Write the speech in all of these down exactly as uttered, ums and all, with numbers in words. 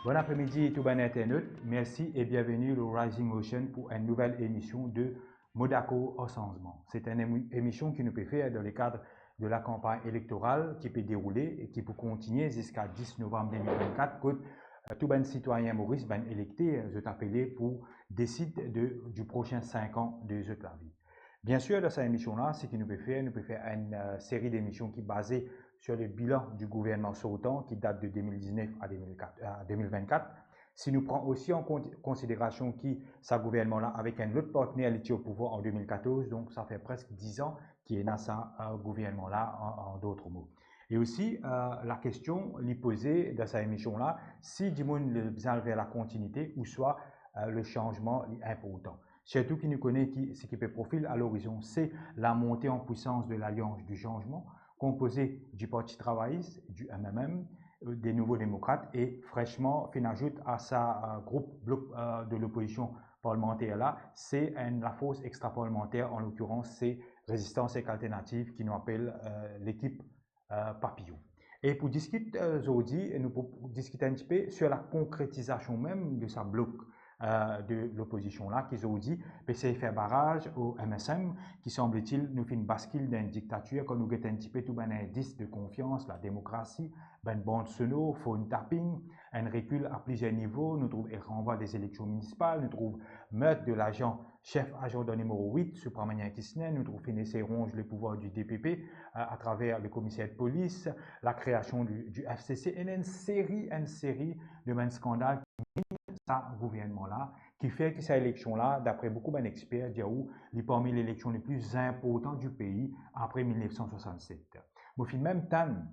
Bon apremidi tou bann internot, mersi e bienveni lor Rising Ocean pou enn nouvel emision de Mo dakor ar sanzman. Se enn emi-, emision ki nou pe fer dan lekad de lakanpagn elektoral ki pe deroule e ki pou kontinie ziska dis novam de mil vennkat, kot, eh, tou bann sitwayin Moris, bann elekter, zot apele pou desid de, di prosin sink an de zot lavi. Biensir, dan sa emision la, seki nou pe fer, nou pe fer enn, eh, seri demision ki baze sur le bilan du gouvernman sortan ki dat de de mil diznef a de mil kat, a de mil vennkat. Si nou pran osi an kon-, konsiderasion ki sa gouvernman la, avek enn lot partner, li ti o pouvwar an de mil katorz, donk sa fer presk diz an ki ena sa, eh, gouvernman la an, an dot mo. E osi, eh, lakestion li poze dan sa emision la, si dimoun li bizin al ver lakontinite ouswa, eh, le sanzman li inportan. Sirtou ki nou kone ki, seki pe profil a lorizon, se lamonte an pwisans de Lalians di Sanzman, konpoze di Parti Travayis, di M M M, eh, de Nouvo Demokrat e fresman finn azout a sa, eh, group blok, eh, de lopozision parlmanter la, se enn lafors extraparlmanter, an lokirans se Rezistans ek Alternativ ki nou apel, eh, lekip, eh, Papiyon. E pou diskit, eh, zordi, nou pou diskit enn tipe sur la konkretizasion mem de sa blok, eh, de lopozision la, ki zordi pe sey fer baraz o M S M, ki sanbletil nou finn baskil dan enn diktatir, kan nou get enn tipe tou bann indis de konfians, lademokrasi, bann band sonor, phone tapping, enn rekil a plizier nivo, nou trouv ranvwa de eleksion minisipal, nou trouv mert de lazan, sef azan dan nimero wit, Subramanian Krishnan, nou trouv finn esey ronz le pouvwar di D P P, eh, atraver le komiser de polis, lakreasion di, di F C C, e enn seri, enn seri de bann skandal ki min sa gouvernman la, ki fer ki sa eleksion la, dapre boukou bann exper, dir ou, li parmi eleksion le pli inportan di pei apre mil nef san swasannset. Mo finn mem tann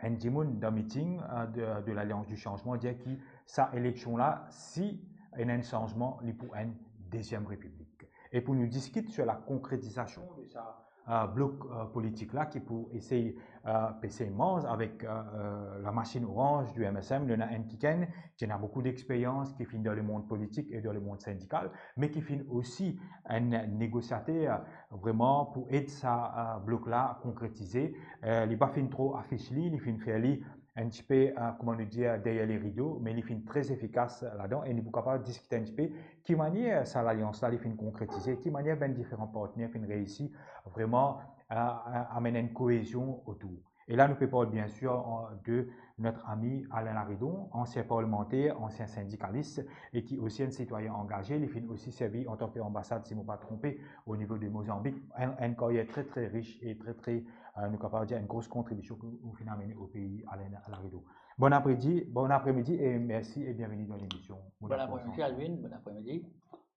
enn dimoun dan miting, eh, de, de Lalians di Sanzman dir ki sa eleksion la, si ena enn sanzman, li pou enn deziem repiblik. E pou nou diskit sur la konkretizasion de sa, eh, blok, eh, politik la ki pou esey, eh, pese manz avek, eh, eh, lamasinn oranz di M S M, nou ena enn kikenn ki ena boukou dexperyans, ki finn dan lemond politik e dan lemond sindikal, me ki finn osi enn negosiater, eh, vreman pou ed sa, eh, blok la konkretize. Eh, li pa finn tro afis li, li finn fer li enn tipe, eh, kouma nou dir, deryer le rido, me li finn tre efikas ladan e nou pou kapav diskit enn tipe ki manier sa lalians la li finn konkretize, ki manier bann diferan partner finn reisi vreman, eh, eh, amenn enn koezion otour. E la nou pe parl biensir, eh, de notre ami Alain Laridon, ansien parlmanter, ansien sindikalis e ki osi enn sitwayin angaze. Li finn osi servi antan ki anbasad, si mo pa tronpe, o nivo de Mozanbik. Enn, enn karyer tre, tre rich e tre, tre, eh, nou kapav dir enn gro kontribision ki ou finn amenn o pei, Alain Laridon. Bon apremidi, bon apremidi e mersi e bienveni dan lemision. Bon apremidi, Alvin, bon apremidi.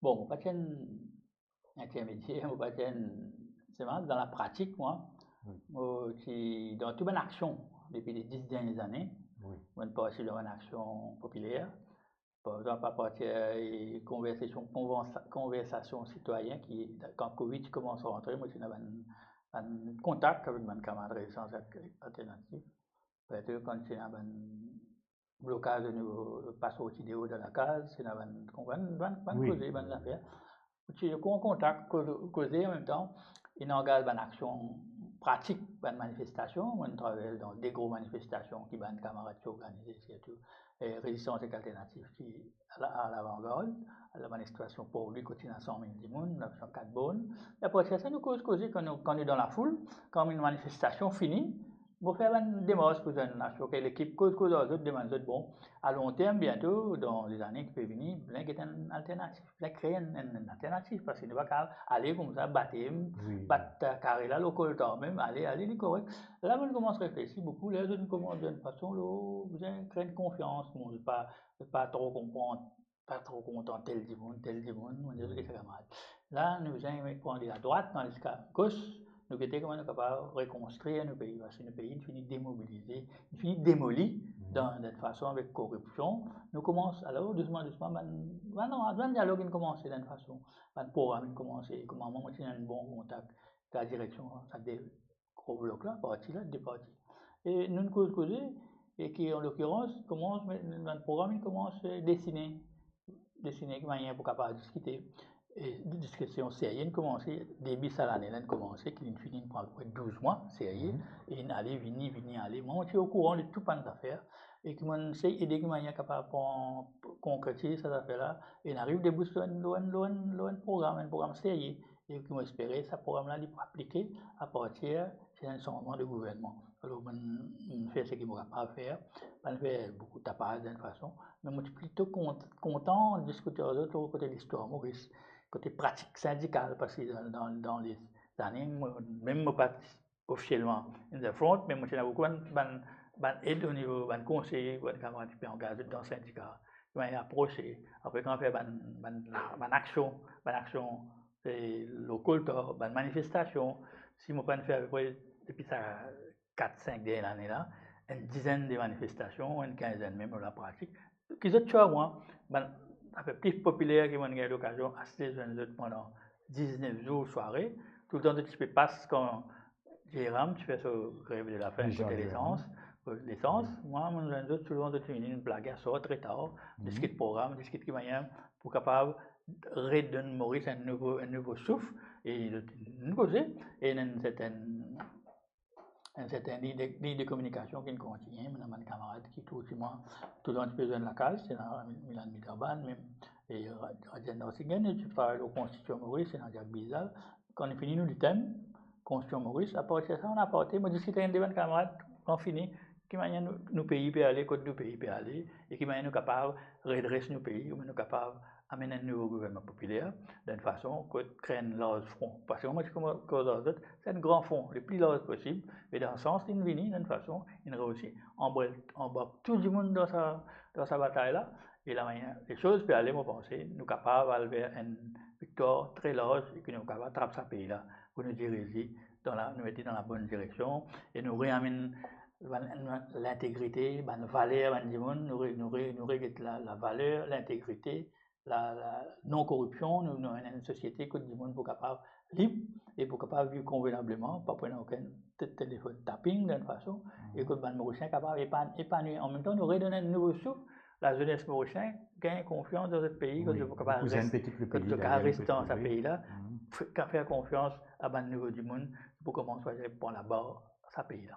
Bon, mo pa ti enn intermedier, mo pa ti enn, se vremem dan lapratik, mwa. Wi. Mo ti dan tou bann aksion depi le dis dernie zane. Wi. Mo ti partisipe dan bann aksion popiler. Par exanp, apartir, eh, konversasion, konvansa-, konversasion sitwayin ki, kan Covid ti koumans rantre, mo ti ena bann, bann kontak avek bann kamarad Rezistans Alternativ. Petet kan ti ena bann blokaz o nivo pa sorti deor dan lakaz, ti ena bann, bann, bann, bann koze, bann zafer. Ti pran kontak, koze, koze, anmemtan, inn angaz bann aksion pratik, bann manifestasion. Mo travay dan de gro manifestasion ki bann kamarad ti organize, sirtou, eh, Rezistans ek Alternativ ti a la, a lavangard, lamanifestasion Port Louis kot ti ena san mil dimoun, nou ti fer kat born. E apre sa, nou koz, koze, kan nou, kan nou dan lafoul, kan enn manifestasion fini, mo fer bann demars pou zwenn, aster ki lekip koz, koz ar zot, demann zot, bon, a lonterm, biento, dan lezane ki pe vini, bizin get enn alternativ, bizin kree enn, enn, enn alternativ, parski nou pa kapav ale koumsa, batem, wi, bat, eh, kare la lor koltar mem, ale, ale, li korek. La, mo koumans reflesi boukou, la, zot koumans, zot fason, lo, bizin kree enn konfians, bon, pa, pa tro konpran, pa tro kontan tel dimoun, tel dimoun, mo dir zot, wi, se kamarad. La, nou bizin pran de ladrwat, pran de gos, nou gete kouma nou kapav rekonstrir nou pei, parski nou pei, nou fini demobilize, nou fini demoli, wi, dan, dan enn fason avek koripsion. Nou koumans, alor, dousman, dousman, bann, bann, bann dialog inn koumanse dan enn fason, bann program inn koumanse, kouma mwa, mo ti ena enn bon kontak, la direksion, sa de gro blok la, parti la, de parti. E nou koz, koze, e ki, an lokirans, koumans, bann program, inn koumans, eh, desine, desine ki manier pou kapav diskite. E diskision serye, inn koumanse, debi sa lane la, inn koumanse, ki inn fini, inn pran apepre douz mwa, serye, mhm, e inn ale, vini, vini, ale. Mwa, mo ti okouran de tou bann zafer. e ki monn sey ede ki manier kapav pran, konkretiz sa zafer la, e nou ariv debous lor enn, lor enn, lor enn, lor enn program, enn program serye, e ki mo espere sa program la li pou aplike apartir si ena enn sanzman de gouvernman. Alor, monn, monn fer seki mo kapav fer, pa fer boukou tapaz dan enn fason, me mo ti plito kont-, kontan diskite ar zot lor kote listwar Moris, kote pratik sindikal, parski dan, dan, dan lezane, mo, mem mo pa ti ofisielman in the front, me mo ti ena boukou bann, bann, bann ed o nivo, bann konsey, bann kamarad ki pe angaz dan sindika, ki manier aprose, apre kan fer bann, bann, bann aksion, bann aksion, eh, lor koltor, bann manifestasion. Si mo pa'nn fer apepre, depi sa kat, sink dernie lane la, enn dizenn de manifestasion, enn kinzenn mem lor lapratik, ki zot ti ar mwa, bann zafer pli popiler ki monn gagn lokazion asiste zwenn zot pandan diznef zour sware, toultan zot ti pe pas kan Jeram ti fer so grev de lafin, Jean kote Jeram. Lesans, kote lesans. Mwa, monn zwenn zot, toultan zot ti vini, nou plage aswar tre tar, diskit program, diskit ki manier pou kapav redonn Moris enn nouvo, enn nouvo souf, e zot, nou koze, e ena enn sertenn enn sertenn liy de, liy de kominikasion ki'nn kontigne. Mo ena bann kamarad ki trouv mwa toultan ti pe zwenn lakaz, ti ena Milan Midraban, mem, e Ra-, Radiendra Singh, nou ti travay lor Konstitisyon Moris, ena Jack Bizal. Kan nou fini nou litem Konstitisyon Moris, apartir sa, nou aparte, mo diskit enn de bann kamarad, kan fini, ki manier nou, nou pei pe ale, kot nou pei pe ale, e ki manier nou kapav redres nou pei, kouma nou kapav amenn enn nouvo gouvernman popiler, dan enn fason kot kre enn larz fron. Parski mwa, mo ti koz ar zot, se enn gran fron, le pli larz posib, me dan sans, li'nn vini, dan enn fason, li'nn reysi anbrak, anbrak tou dimoun dan sa, dan sa batay la, e lamanier lesoz pe ale, mo panse, nou kapav al ver enn viktwar tre larz, e ki nou kapav trap sa pei la, pou nou diriz li dan la, nou met li dan labonn direksion, e nou reamenn bann, lintegrite, bann valer bann dimoun, nou re-, nou re-, nou reget la, lavaler, lintegrite, la, la non-koripsion, nou, nou ena enn sosiete kot dimoun pou kapav lib e pou kapav viv konvenableman, pa pou ena okenn te-, telefonn tapping, dan enn fason, e kot bann Morisien kapav epan-, epanwi. An mem tan, nou redonn enn nouvo souf, lazenes morisien gagn konfians dan zot pei, kot zot pou kapav res-, kot zot kapav res dan sa pei la, f-, kapav fer konfians a bann nouvo dimoun pou koumans pran labar sa pei la.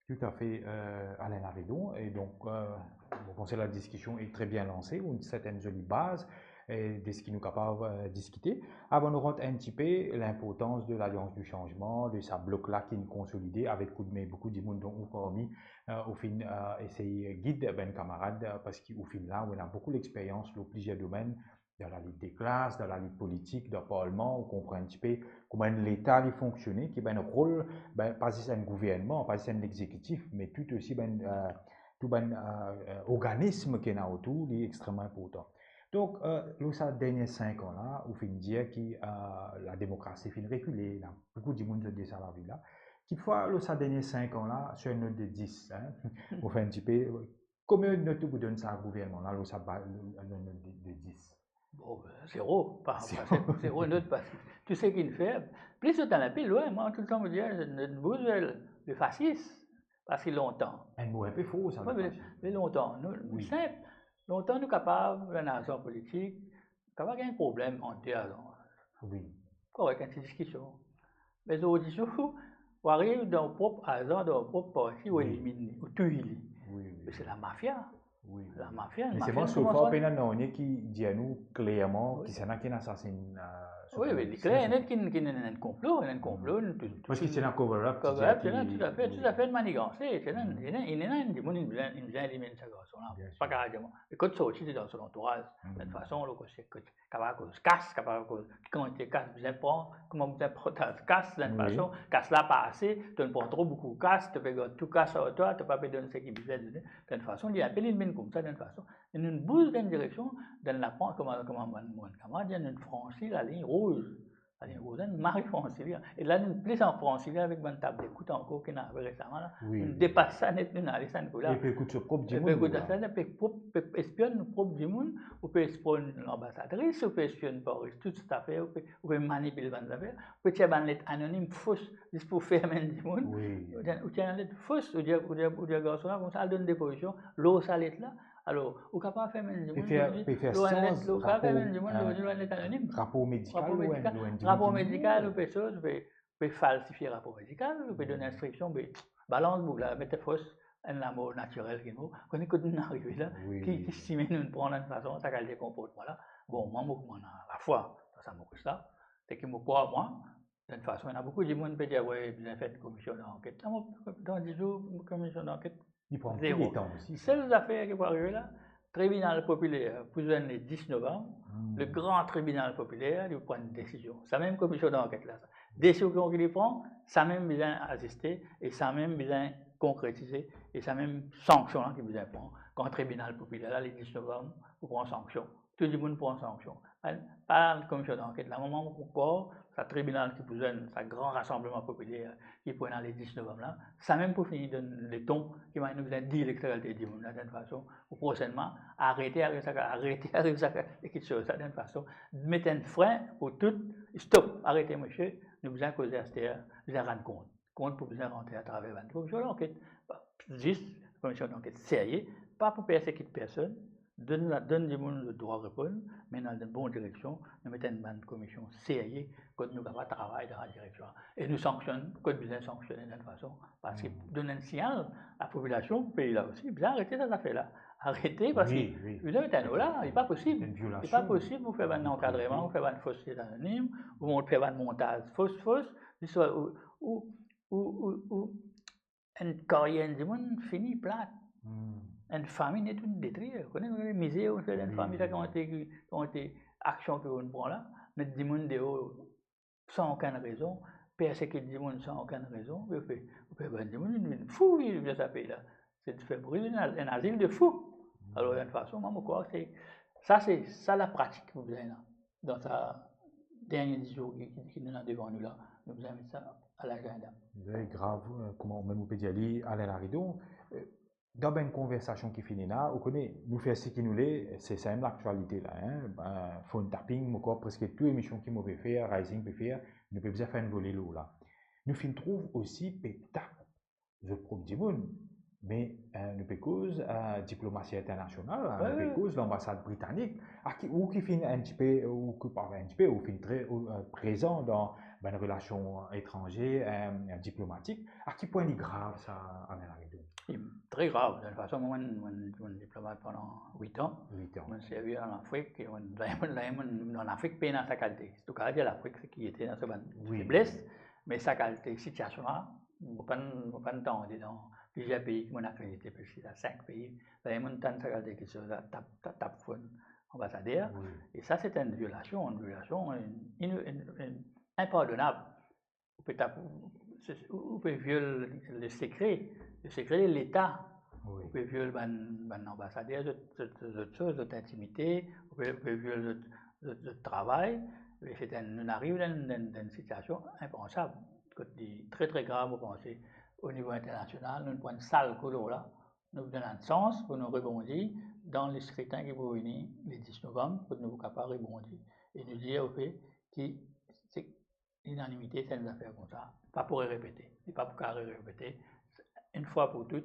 Toutafe, euh, Alain Laridon. E donk, euh, mo panse la diskision est très bien lancée, ou enn sertenn zoli baz, e de seki nou kapav, euh, diskite. Avan nou rant enn tipe linportans de Lalians di Sanzman, de sa blok la ki'nn konsolide avek koudme boukou dimoun, donk ou parmi, euh, ou finn, euh, esey gid bann kamarad, euh, parski ou finn la, ou ena boukou lexperyans lor plizier domenn, dan lalit de klas, dan lalit politik, dan parlman, ou konpran enn tipe kouma enn Leta li fonksione, ki bann rol, bann, pa zis enn gouvernman, pa zis enn lexekitif, me tou osi bann, euh, tou bann, euh, euh, organism ki ena otour, li extreman inportan. Donk, euh, lor sa dernie sink an la, ou finn dir ki, euh, lademokrasi finn rekile, ena boukou dimoun zot de sa lavi la. Kikfwa, lor sa dernie sink an la, sur enn not de dis, hein, ou fer enn tipe, konbien not ou pou donn sa gouvernman la, lor sa ba-, lor enn not de, de dis? Bon, ben, zero, pa, pa, zero. Zero not, parski tou seki nou fer, plis nou al inpe lwin, mwa, toultan mo dir, nou bouz le, le fasis, parski lontan. Enn mo inpe for, sa, wi, le me, fasis. Me lontan, nou, wi, sinp, lontan nou kapav, enn arzan politik, kapav gagn problem ant de arzan. Wi. Korek, enn ti diskision. Me zordi zour, ou ariv dan ou prop arzan, dan ou prop parti, ou, wi, eliminn li, ou touy li. Wi, wi. Me se lamafia. Wi, wi. Lamafia, lamafia. Me selman, so far, pena nanye ki dir nou klerman, wi, kisannla ki'nn asasin, euh, so, wi, wi, li kler net ki, ki ena enn konplo, ena enn konplo, nou tou, tou, parski se ena cover up, cover up, se ena, toutafe, wi, toutafe maniganse, se ena, wi, ena, ena enn dimoun, inn bizin, inn bizin eliminn sa garson la. Bien sir. Pa kapav dir mwa. E kot sorti, se dan so lantouraz. Mhm. De tout fason, lor kote, kot kapav koz kas, kapav koz ki kantite kas bizin pran, kouma bizin partaz kas, dan enn, wi, fason, kas la pa ase, to'nn pran tro boukou kas, to pe gard tou kas ar twa, to pa pe donn seki bizin done, dan enn fason, li inpe li'nn vinn koumsa, dan enn fason. E nou bouz dan enn direksion, dan lapran, kouma, kouma bann, bann kamarad dir, nou fransi laliny rouz. Laliny rouz, nou mari fransi li. E la, nou plis an fransi li avek bann tab dekout ankor ki ena arive resaman la. Wi, wi. Nou depas sa net, nou ale sa kou la. E pe ekout so prop dimoun, pe ekout la. Sa, pe prop, pe espionn nou prop dimoun, ou pe espionn lanbasadris, ou pe espionn Paris, tou zafer, ou pe, ou pe manipil bann zafer, ou pe tir bann let anonim fos, zis pou ferm enn dimoun. Wi. Ou tir, ou tir enn let fos, ou dir, ou dir, ou dir garson la, koumsa, al donn depozision, lor sa let la. Alor, ou kapav ferm enn dimoun, pe fer, zordi, pe fer lor enn let, sans, lor, kapav ferm enn dimoun, euh, zordi, lor enn let anonim. Rapor medikal, rapor medikal, lor enn dimoun, rapor medikal, ou pe soz, ou pe pe falsifie rapor medikal, ou pe donn instriksion, be, balans boug la, met fos, enn lamor natirel ki mor, kone kot nou arive la, Wi, ki, wi. Ki simin nou pran dan fason sa kalite konportman la. Bon, mwa, mo, mo ena lafwa dan sa mo krwar la, seki mo krwar mwa, dan fason, ena boukou dimoun pe dir, "We, bizin fer enn komision danket." La, mo, dan dis zour, komision danket, Li pran zero. Boukou letan osi. Sel zafer ki pou arive la, tribinal popiler pou zwenn le dis novam, Hmm. le gran tribinal popiler, li pou pran enn desizion. Sa mem komision danket la, sa. Desizion ki li pran, sa mem bizin aziste e sa mem bizin konkretize e sa mem sanksion la ki bizin pran. Kan tribinal popiler la, le dis novam, pou pran sanksion. Tou dimoun pran sanksion. Enn, pa komision danket la, mwa, mo krwar, sa tribinal ki pou zwenn, sa gran rasanbleman popiler ki pou ena le dis novam la, sa mem pou fini donn leton ki mwa nou bizin dir lek sa kalite dimoun la, dan fason, pou prosennman, arete ariv sa, arete ariv sa, kiksoz sa, dan fason, met enn frin pou tou, stop, arete misie, nou bizin koze aster, bizin rann kont. Kont pou bizin rantre atraver bann komision danket. Zis komision danket serye, pa pou persekit personn, donn, donn dimoun zot drwa reponn, me dan bon direksion, nou met enn bann komision serye, kot nou kapav travay dan sa direksion la. E nou sanksionn, kot bizin sanksionn, dan fason, parski Hmm. donn enn signal, lapopilasion pei la osi, bizin arete sa zafer la. Arete, parski Wi, wi. bizin met enn la, li pa posib. Enn violasion. Li pa posib pou fer bann Wi, ankadreman, wi. Pou fer bann fos témoignage, ou fer bann fos fos, zis ou, ou, ou, ou, ou enn karyer enn dimoun fini plat. Hmm. Enn fami net inn detrir. Kone, kone mizer ou fer enn Wi, fami, wi, sa wi. koman ti, koman ti aksion ki ou pran la, met dimoun deor san okenn rezon, persekit dimoun san okenn rezon, ou fer, ou fer bann dimoun vinn fou, vinn dan sa pei la. Se fer bri, enn, enn azil de fou. Alor, dan enn fason, mwa, mo krwar se, sa se, sa lapratik ki pou bizin la. Dan sa dernie dis zour ki, ki, ki nou ena devan nou la, nou bizin met sa a lagenda. Li grav, eh, kouma ou mem ou pe dir li, Alain Laridon, eh, dan bann konversasion ki fini la, ou kone, nou fer seki nou le, se sa mem laktialite la, hein. Eh, phone tapping, mo krwar preske tou emision ki mo pe fer, Rising pe fer, nou pe bizin fer enn vole lor la. Nou finn trouv osi pe tap zot prop dimoun, me, eh, nou pe koz, eh, diplomasi internasional, hein, Wi, nou pe wi. Koz lanbasad britanik. A ki, ou ki finn enn tipe, ou ki pa enn tipe, ou finn tre, ou, eh, prezan dan bann relasion etranze, eh, diplomatik. A ki pwin li grav sa, Alain Laridon? Li tre grav, dan fason, mwa, mwa, mwa diplomat pandan wit an. Wit an. Mwa servi an Afrik, e mwa, mwa, mwa, an Afrik pena sa kalite. Antouka, dir Lafrik, se ki ete dan so bann Wi. febles, me sa kalite sitiasion la, mo pa'nn, mo pa'nn tande dan plizier pei ki mo akredite, preski sink pei, la, mo tann sa kalite kiksoz la, tap, tap, tap phone anbasader. Wi. E sa, se enn violasion, enn violasion, enn, enn, enn, enn, inpardonab. Ou pe tap, se, ou, ou pe viol le sekre, le sekre de Leta. Wi. Ou pe viol bann, bann anbasader, zot, zot, zot soz, zot intimite, ou pe, ou pe viol zot, zot, zot travay. E se enn, nou ariv dan, dan, dan enn sitiasion inpansab, kot li tre, tre grav, mo panse, o nivo internasional, nou pran enn sal kou lor la, nou donn enn sans pou nou rebondi dan le skritin ki pou vini le dis novam, kot nou pou kapav rebondi. E nou dir, ofe, ki se linanimite, se enn zafer koumsa, pa pou re-repete. Li pa pou kapav re-repete. Enn fwa pou tou,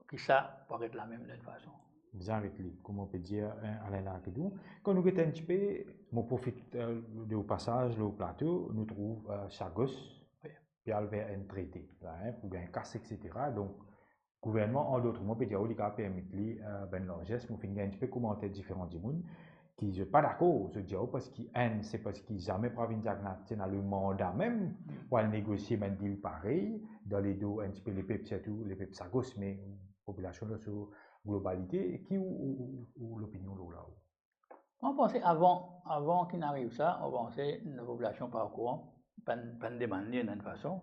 ki sa pou aret lamem dan enn fason. Bizin aret li, kouma ou pe dir, eh, Alain Laridon. Kan nou get enn tipe, mo profit, eh, de ou pasaz lor plato, nou trouv, eh, Chagos, Wi. pe al ver enn trete, la, hein, pou gagn kas, et cetera. Donk, gouvernman, an dot mo, pe dir, oh, li kapav permet li, eh, bann larzes, mo finn gagn enn tipe komanter diferan dimoun, ki zot pa dakor, zot dir, oh, parski enn, se parski zame pa vinn Diagna ti ena le manda mem pou al negosie bann deal parey, dan ledo enn tipe lepep, sirtou lepep Chagos, me popilasion dan so globalite. Ki ou, ou, ou, ou lopinion lor la ou? Mo panse avan, avan ki'nn ariv sa, mo panse lapopilasion pa okouran, pa'nn, pa'nn demann li dan enn fason.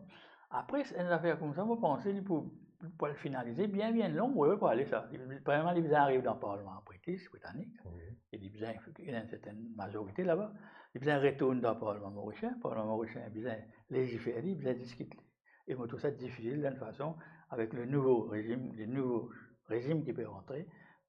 Apre, enn zafer koumsa, mo panse li pou, pou al finalize bien, bien long, wi, wi, pou ale sa. Li, premierman, li bizin ariv dan parlman britis, britanik. Wi. E li bizin ena enn sertenn mazorite laba. Li bizin retourn dan parlman morisien, parlman morisien bizin lezifer li, bizin diskit li. E mo trouv sa difisil dan enn fason, avek le nouvo rezim, le nouvo rezim ki pe rantre,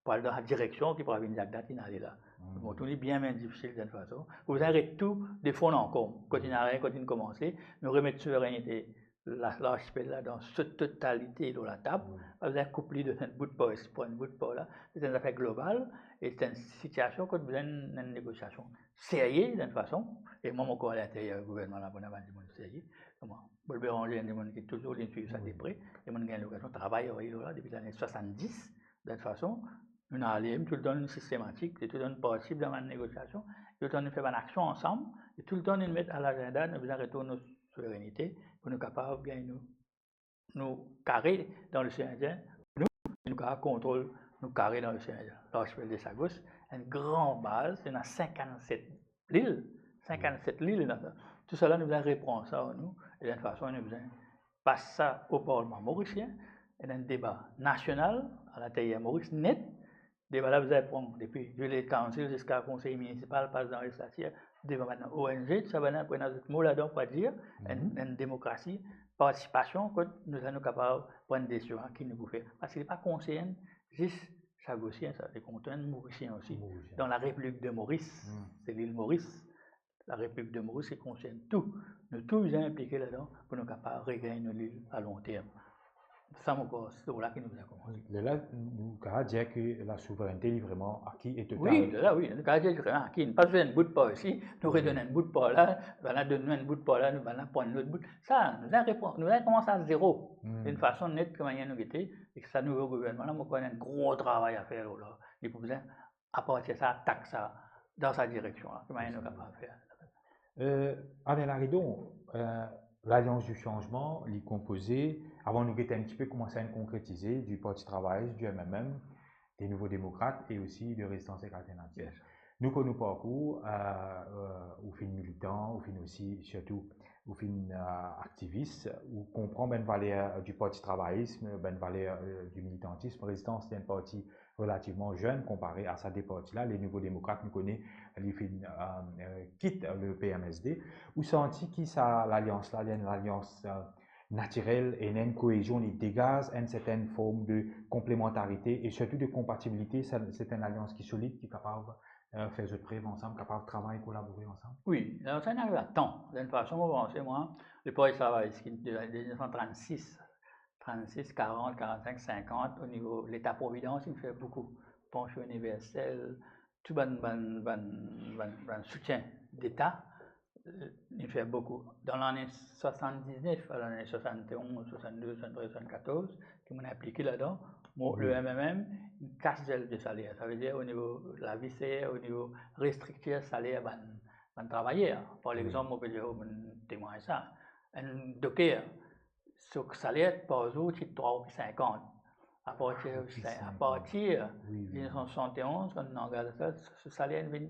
pou al dan sa direksion ki pa vinn Diagna ti'nn ale la. Hmm. Mo trouv li bien, bien difisil dan enn fason. Ou bizin ret tou de fon ankor, kot inn arive, kot inn koumanse, nou remet souverennite la, larsipel la dan so totalite lor latab. Wi. Pa bizin koup li dan enn bout par isi, pran enn bout par la. Se enn zafer global e se enn sitiasion kot bizin enn negosiasion serye, dan enn fason. E mwa, mo krwar alinterier gouvernman la, pou ena bann dimoun serye. Kouma Paul Bérenger, enn dimoun ki touzour li swiv sa de pre, e mo'nn gagn lokazion travay ar li lor la depi lane swasanndis, dan enn fason, nou ale, toultan nou sistematik, e toultan nou partisip dan bann negosiasion, toultan nou fer bann aksion ansam, e toultan nou met a lazagnda nou bizin retourn nou souverennite, pou nou kapav gagn nou, nou kare dan Losean Indien, nou, nou kapav kontrol nou kare dan Losean Indien. Larsipel de Chagos, enn gran baz, ena sinkannset lil, sinkannset lil ena sa. Tousala nou bizin repran sa ar nou, e dan enn fason nou bizin pas sa o Parlman morisien, ena enn deba nasional, alinterier Moris net, deba la bizin pran depi Village Council ziska konsey minisipal, pas dan lejislatir, devan bann O N G, tou sa bann-la pou ena zot mo ladan pou dir, enn, enn demokrasi, partisipasion, kot nou, nou kapav pran desizion ki nou pou fer. Parski li pa konsern zis Chagosien sa, li konsern Morisien osi. Morisien. Dan la République de Maurice, se lil Moris. La République de Maurice, li konsern tou. Nou tou bizin inplike ladan pou nou kapav regagn nou lil a long term. Sa mo krwar, se la ki nou bizin koumans. Lerla, nou kapav dir ki la souverinete, li vreman aki e total. Wi, lerla, wi, nou kapav dir li vreman aki. Nou pa bizin enn bout par isi, nou redonn enn bout par la, bann-la donn nou enn bout par la, nou bann-la pran lot bout. Sa, nou bizin repran, nou bizin koumans a zero, enn fason net, ki manier nou gete, e ki sa nouvo gouvernman la, mo krwar ena enn gro travay a fer lor la. Li pou bizin apartir sa, atak sa, dan sa direksion la, ki manier nou kapav fer. Euh, Alain Laridon, euh, Lalians di Sanzman, li konpoze, avan nou gete enn tipe kouma sa inn konkretize, di Parti Travayis, di M M M, de Nouveaux Démocrates e osi de Résistance et Alternatives. Yes. Nou konn ou parkour, euh, euh, ou finn militan, ou finn osi, sirtou, ou finn, euh, aktivis, ou konpran bann valer, euh, di Parti Travayis, bann valer, euh, di militantism. Rezistans, se enn parti relativman zenn konpare a sa de parti la. Les Nouveaux Démocrates, nou kone, li finn, euh, euh, kit le P M S D. Ou santi ki sa lalians la, li enn lalians, euh, natirel e ena enn koezion, li degaz enn sertenn form de konplemantarite e sirtou de konpatibilite. Sa, se enn lalians ki solid, ki kapav, euh, fer zot prev ansam, kapav travay, kolabore ansam. Wi, lalians la inn ariv a tan. Dan enn fason, mo panse, mwa, le Parti Travayis, ki de, de mil nef san trannsis, trannsis, karant, karannsink, sinkant, o nivo Leta Providans, inn fer boukou. Pansion iniversel, tou bann, bann, bann, bann, bann soutien deta, euh, inn fer boukou. Dan lane swasann-diznef a lane swasann-onz, swasann-douz, swasann-trez, swasann-katorz, ki mo'nn inplike ladan, mo, le M M M, inn kas zel de saler. Savedir, o nivo lavi ser, o nivo restriktir saler bann, bann travayer. Par lexanp, mo pe dir, mo'nn temwagn sa. Enn doker, so saler par zour ti trwa roupi sinkant. Apartir, apartir de mil nef san swasann-onz, kan nou angaz sa, so saler inn vinn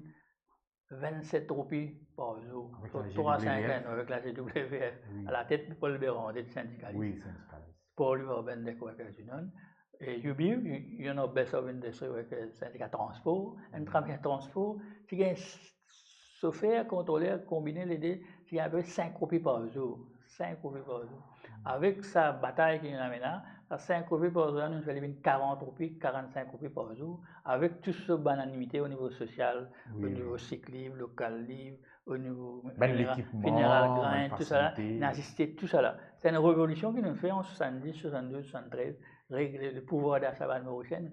vennset roupi par zour. Avek la G W F. Avek la G W F. Wi. A latet Paul Béranger, sindikalis. Wi, sindikalis. Paul Urbain de Quakers Union. E U B U, Union of Best of Industry Workers, sindika transpor. Enn travayer transpor, ti gagn sofer, kontroler, konbine lede, ti gagn apepre sink roupi par zour. Sink roupi par zour. Avek sa batay ki nou amenn la, sa sink roupi par zour la, nou fer li vinn karant roupi, karannsink roupi par zour, avek tou so bann animite o nivo sosial, o nivo sick leave, local leave, o nivo bann lekipman, funeral grant, tou sa la, fasilite. Inn asiste tou sa la. Se enn revolision ki nou fer an swasann-dis, swasann-douz, swasann-trez, regle le pouvwar dasa bann Morisien,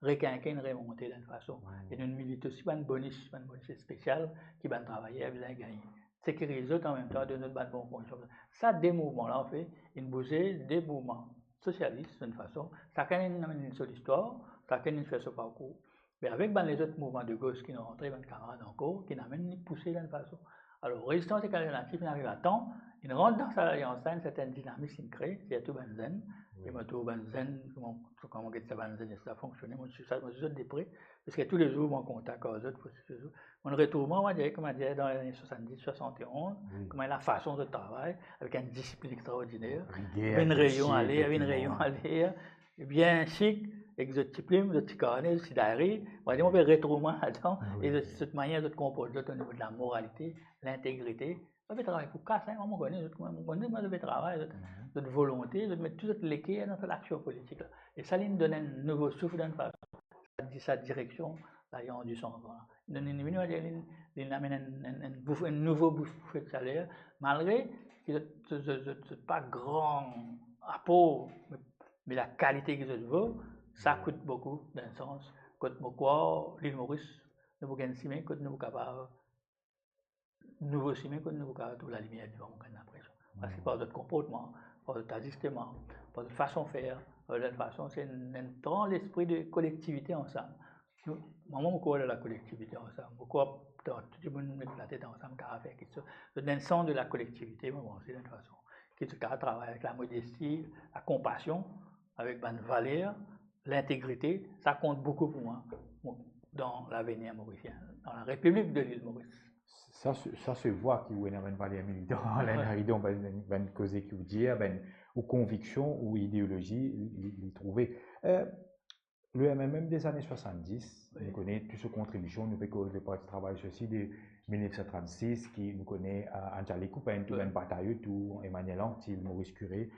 rekinkin, remonte dan enn fason. E nou milit osi bann bonis, bann bonis spesial ki bann travayer bizin gagne. Sekiriz zot, anmemtan donn zot bann bon kondision. Sa de mouvman la, anfet, inn bouze de mouvman sosialis, dan enn fason. Sakenn inn amenn so listwar, sakenn inn fer so parkour. Me avek bann lezot mouvman de gos ki inn rantre, bann kamarad ankor, ki inn amenn li pouse dan enn fason. Alor, Rezistans Ek Alternativ inn ariv a tan, inn rant dan sa lalians la, enn sertenn dinamis inn kree, sirtou bann zenn. Wi. E mo trouv bann zenn, kouma, kouma get sa bann zenn, sa fonksione, mo swiv sa, mo swiv zot de pre, parski toulezour mo an kontak ar zot, toulezour. Mo retrouv mwa, mo dir, kouma dir, dan lane swasann-dis, swasann-onz, wi, kouma lafason zot travay, avek enn disiplin extraordiner. Riger, reynion ale, reynion ale, bien sik, ek zot ti plim, zot ti karne, zot ti diary. Mo dir, mo pe retrouv mwa ladan, wi, e zot, zot manier zot konport zot o nivo de lamoralite, lintegrite. Zot pe travay pou kas, en, mwa, mo kone zot, mo kone kouma zot pe travay, zot, mhm, zot volonte, zot met tou zot leker dan sa laksion politik la. E sa, li donn enn nouvo souf dan enn fason, sa di-, sa direksion, Lalians di Sanzman la. Donk, li vini, li, li amenn enn, enn, enn bouf-, enn nouvo bouf-, boufet saler, malgre ki zot, zot, zot, zot, zot pa gran apor, me, me lakalite ki zot vo, sa kout boukou, dan sans, kot mo krwar, Lil Moris, nou pou gagn sime kot nou pou kapav, nouvo sime kot nou pou kapav trouv lalimier devan nou gagn lapresion. Parski par zot konportman, par zot azisteman, par zot fason fer, par zot fason, se enn, enn gran lespri de kolektivite ansam. Nou, mwa, mo krwar dan lakolektivite ansam. Mo krwar dan tou dimoun met latet ansam, kapav fer kiksoz. Zot ena enn sans de lakolektivite, mo panse, dan enn fason. Ki zot kapav travay avek lamodesti, lakonpasion, avek bann valer, lintegrite, sa kont boukou pou mwa, mo, dan lavenir morisien, dan larepiblik de Lil Moris. Sa se, sa se vwa ki ou ena bann valer militan, Alain Naridon, bann, bann koze ki ou dir, bann, ou konviksion, ou ideolozi, li, li, li trouve. Eh, le M M M dezane swasanndis, nou kone tou so kontribision, nou pe koz le Parti Travay Sosyalis de mil nef san trannsis, ki nou kone, eh, Anjali Kupen, tou bann batay otour, Emmanuel Anctil, Maurice Curé,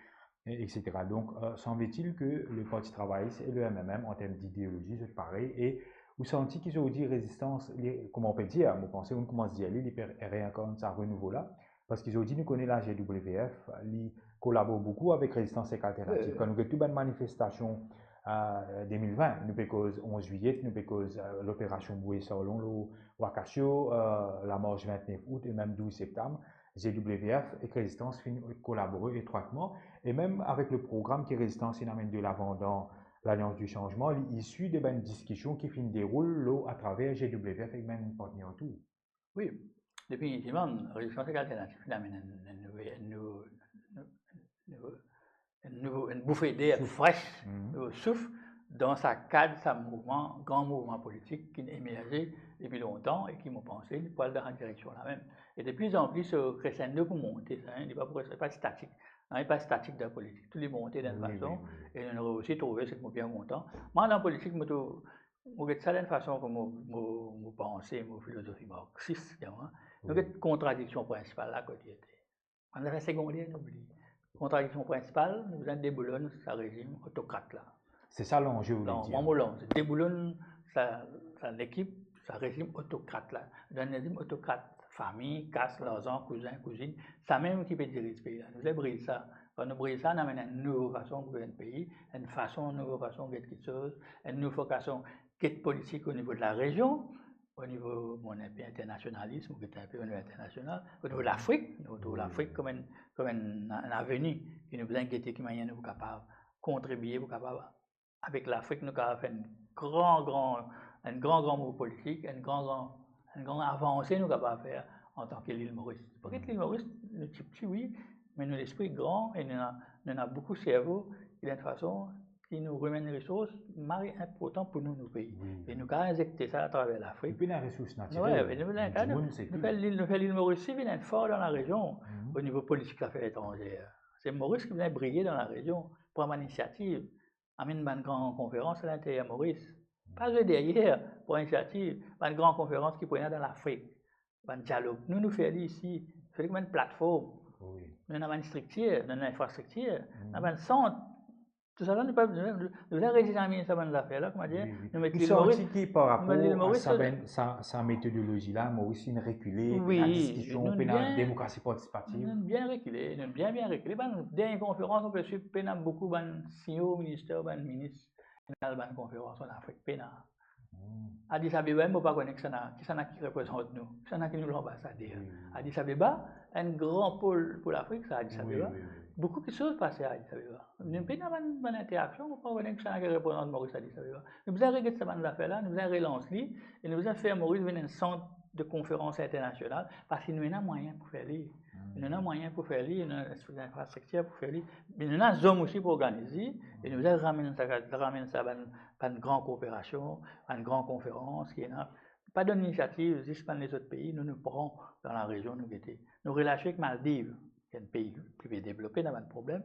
e, et cetera. Donk, eh, sanble-t-il ke le Parti Travayis e le M M M, an term ideolozi, zot parey, e ou santi ki zordi rezistans, li, kouma ou pe dir, mo panse, ou koumans dir li, li pe reenkarn sa renouvo la, parski zordi nou kone la G W F, li kolabor boukou avek Rezistans Sek Alternativ. Kan nou get tou bann manifestasion, eh, de mil vin, nou pe koz onz Zilye, nou pe koz, eh, loperasion Bouye Sarlon lor Wakasio, eh, lamars vintnef Out e mem douz Septam, G W F ek Rezistans finn kolabore etrwatman, e mem avek le program ki Rezistans inn amenn delavan dan Lalians di Sanzman, li isi de bann diskision ki finn deroule lor, atraver G W F ek bann partner tou. Wi, definitivman, Rezistans ek Alternativ finn amenn enn, enn nouve-, enn nou-, nou-, nou-, enn nouvo, enn boufe der fres, nouvo souf, dan sa kad, sa mouvman, gran mouvman politik ki emerze depi lontan e ki, mo panse, li pou al dan sa direksion la mem. E de pli an pli, so crescendo pou monte, sa, li pa pou res, li pa statik. Non, li pa statik dan politik. Tou li monte dan enn fason, e nou, nou reysi trouve, se ki mo bien kontan. Mwa, dan politik, mo tou, mo get sa dan enn fason ki mo, mo, mo panse, mo filozofi marksis, dir mwa. Nou get kontradiksion prinsipal la kot li ete. Bann zafer segonder, nou bliye. Kontradiksion prinsipal, nou bizin deboulonn sa rezim otokrat la. Se sa lanze ou vle dir. Non, mwa mo lanze, se deboulonn sa, sa lekip, sa rezim otokrat la. Dan rezim otokrat, fami, kas, larzan, kouzin, kouzinn, sa mem ki pe diriz pei la. Nou bizin briz sa. Kan nou briz sa, nou amenn enn nouvo fason gouvern pei, enn fason, nouvo fason get kiksoz, enn nouvo fason get politik o nivo de larezion, o nivo, bon, enn pe internasionalis, nou get enn pe o nivo internasional, o nivo Lafrik, nou trouv Lafrik kom enn, kom enn, enn aveni ki nou bizin gete ki manier nou pou kapav kontribie, pou kapav, avek Lafrik, nou kapav fer enn gran, gran, enn gran, gran mouv politik, enn gran, gran, enn gran avanse nou kapav fer antan ki Lil Moris. Parski Lil Moris, nou tipti, wi, me nou lespri gran e nou ena, nou ena boukou servo ki, dan enn fason, ki nou rimem resours mari inportan pou nou, nou pei. Wi. E nou kapav inzekte sa atraver Lafrik. Epi ena resours natirel. Wi, e nou, nou, nou fer Lil, nou fer Lil Moris vinn enn far dan larezion, o nivo politik zafer etranzer. Se Moris ki bizin briye dan larezion, pran bann inisiativ, amenn bann gran konferans alinteryer Moris. Pa zwe deryer, pran inisiativ, bann gran konferans ki pou ena dan Lafrik. Bann dialog. Nou, nou fer li isi. Fer li kom enn platform. Wi. Nou ena bann striktir, nou ena infrastriktir, nou ena bann sant. Tousala, nou pa, nou, nou, nou bizin redinamiz sa bann zafer la, kouma dir, nou met Lil Moris, nou met Lil Moris, sa, sa metodolozi la, Moris inn rekile, wi, pena diskision, nou pena bien, demokrasi partisipativ. Nou bien rekile, nou bien, bien rekile. Bann dernie konferans, nou pe swiv, pena boukou bann CEO, minister, bann minis, al bann konferans an Afrik, pena. Addis Abeba, mo pa kone kisannla, kisannla ki reprezant nou, kisannla ki nou lanbasader. Wi, wi. Addis Abeba, enn gran pol pou Lafrik, sa, Addis Abeba. Wi, wi, wi. Boukou kiksoz pase Addis Abeba. Nou pena bann, bann interaksion, mo pa kone kisannla ki reprezant Moris Addis Abeba. Nou bizin reget sa bann zafer la, nou bizin relans li, e nou bizin fer Moris vinn enn sant de konferans internasional, parski nou ena mwayin pou fer li. Nou ena mwayin pou fer li, nou ena linfrastriktir pou fer li, me nou ena zom osi pou organiz li, e nou bizin ramenn sa, ramenn sa bann, bann gran kooperasion, bann gran konferans ki ena. Pa donn linisiativ zis bann lezot pei, nou, nou pran dan larezion, nou gete. Nou relasion ek Maldiv, ki enn pei pli devlope, ena bann problem.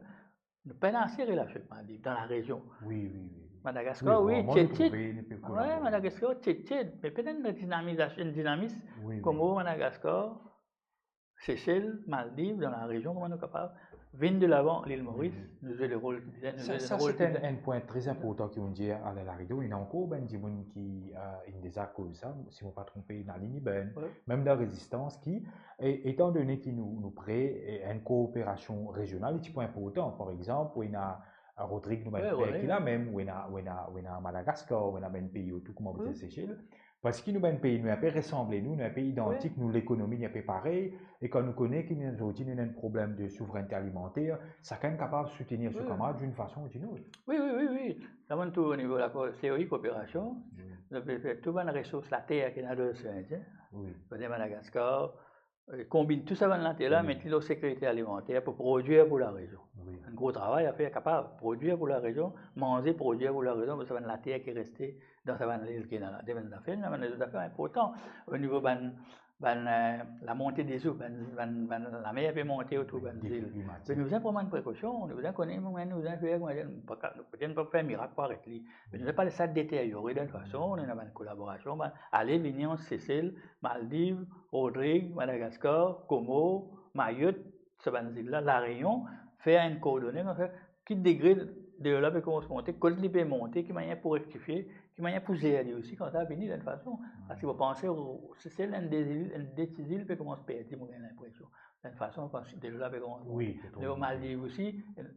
Nou pena ase relasion ek Maldiv dan larezion. Wi, wi, wi. Madagaskar, wi, rarman nou trouve, nou pe kolabore. Wi, Madagaskar, tietie, me pena enn dinamizasion, enn dinamis, wi, wi, Komor, Madagaskar, Sesel, Maldiv, dan larezion, kouma nou kapav vinn de lavan Lil Moris, nou zwe le rol ki bizin, nou Sa, zwe le sa rol se ki enn, bizin. Enn pwin tre inportan ki ou dir Alain Laridon. Ena ankor bann dimoun ki, euh, inn deza koz sa, si mo pa tronpe, ena Lili Bern, Wi. mem dan Rezistans ki, e, etan done ki nou, nou pre, e, enn kooperasion rezional, li ti pou inportan. Par exanp, ou ena, euh, Rodrig, nou bann Wi, frer Rodrig. Ki la mem, ou ena, ou ena, ou ena Madagaskar, ou ena bann pei otour, kouma ou Wi. dir Sesel. Parski nou bann pei, nou inpe resanble, nou, nou inpe idantik, nou lekonomi, nou inpe parey, e kan nou kone ki nou zordi nou ena enn problem de souverennte alimanter, sakenn kapav soutenir so Wi. kamarad d'une façon ou d'une autre. Wi, wi, wi, wi. Sa bann tou o nivo la ko-, teori kooperasion, Wi. nou pe fer tou bann resous later ki ena dan losean Indien, Wi. kote Madagaskar, e, konbinn tou sa bann later la, Wi. Met li dan sekirite alimanter pou prodwir pou larezion. Wi. Enn gro travay a fer, kapav prodwir pou larezion, manze, prodwir pou larezion, pou sa bann later ki reste dan sa bann lil ki ena la. De bann zafer, ena bann lezot zafer inportan o nivo bann, bann, euh, lamonte dezo, bann, bann, bann lamer pe monte otour bann Defi zil. klimatik. Me nou bizin pran bann prekosion, nou bizin kone, nou bizin fer, nou pa ka, nou pa fer mirak pou aret li. Me nou bizin pa les sa deteryore dan enn fason, nou ena bann kolaborasion, bann, ale, vini ant Sesel, Maldiv, Rodrig, Madagaskar, Komor, Mayot, sa bann zil la, Lareyon, fer enn koordone, fer ki degre delo la pe koumans monte, kot li pe monte, ki manier pou rektifie, ki manier pou zer li osi, kan sa vini, dan enn fason. Parski mo panse, o, Sesel, enn de zil, enn de ti zil pe koumans perdi, mo gagn linpresion. Dan enn fason, kan delo la pe koumans monte. Wi, totalman. Nivo Maldiv osi,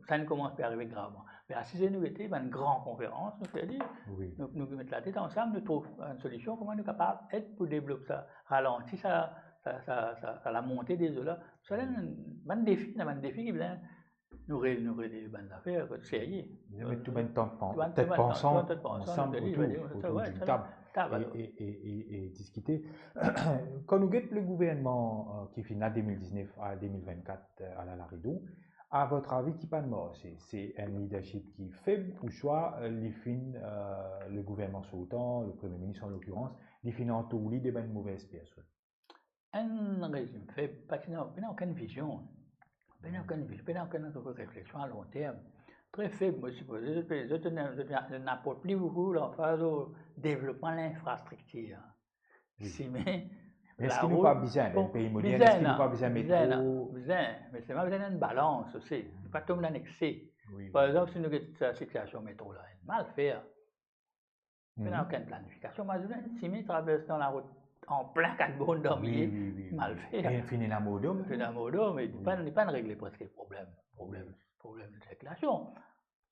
sa inn koumans pe arive gravman. Me asize nou ete, bann gran konferans, nou fer li, Wi. nou, nou met latet ansam, nou trouv enn solision, kouma nou kapav ed pou devlop sa, ralanti sa, sa, sa, sa, sa lamonte dezo la. Sa, bann defi, ena bann defi ki bizin nou re-, nou relev bann zafer, kot serye. Bizin met tou bann tan pan-, Tou bann, tet tou bann tan-, pansan tou bann tan-, pansan, ansam nou otour, relev, otour ouais, d'une sa, table tab, et, alor. Et, et, et, et discuter. Kan nou get le gouvernman, euh, ki finn la de mil diznef a de mil vennkat, euh, Alain Laridon, à votre avis, ki pa'nn marse? Se enn leadership ki feb ouswa, euh, li finn, euh, le gouvernman sortan, le Premier ministre en l'occurrence, li finn antour li de bann move personn? Enn rezim feb, pa ti ena, pena okenn vizion. Pena okenn vizion, pena okenn refleksion a long term. Tre feb, mo sipoze, zot pe, zot ena, zot ena, zot ena aport pli boukou lanfaz o devlopman linfrastriktir. Wi. Sime, Me eski nou pa bizin, dan enn pei modern, eski nou pa bizin metro? Bizin, bizin, me selman bizin enn balans osi. Nou pa tom dan ekse. Wi, Par wi. Exanp, si nou get sa sitiasion metro la, mal fer. Pena okenn planifikasion. Imazinn enn sime travers dan larot an plin Kat Born dan milie. Wi, wi, wi. Mal fer. E finn ena mordom. Finn ena mordom, e li pa'nn, li pa'nn regle preske problem, problem, problem de sirkilasion.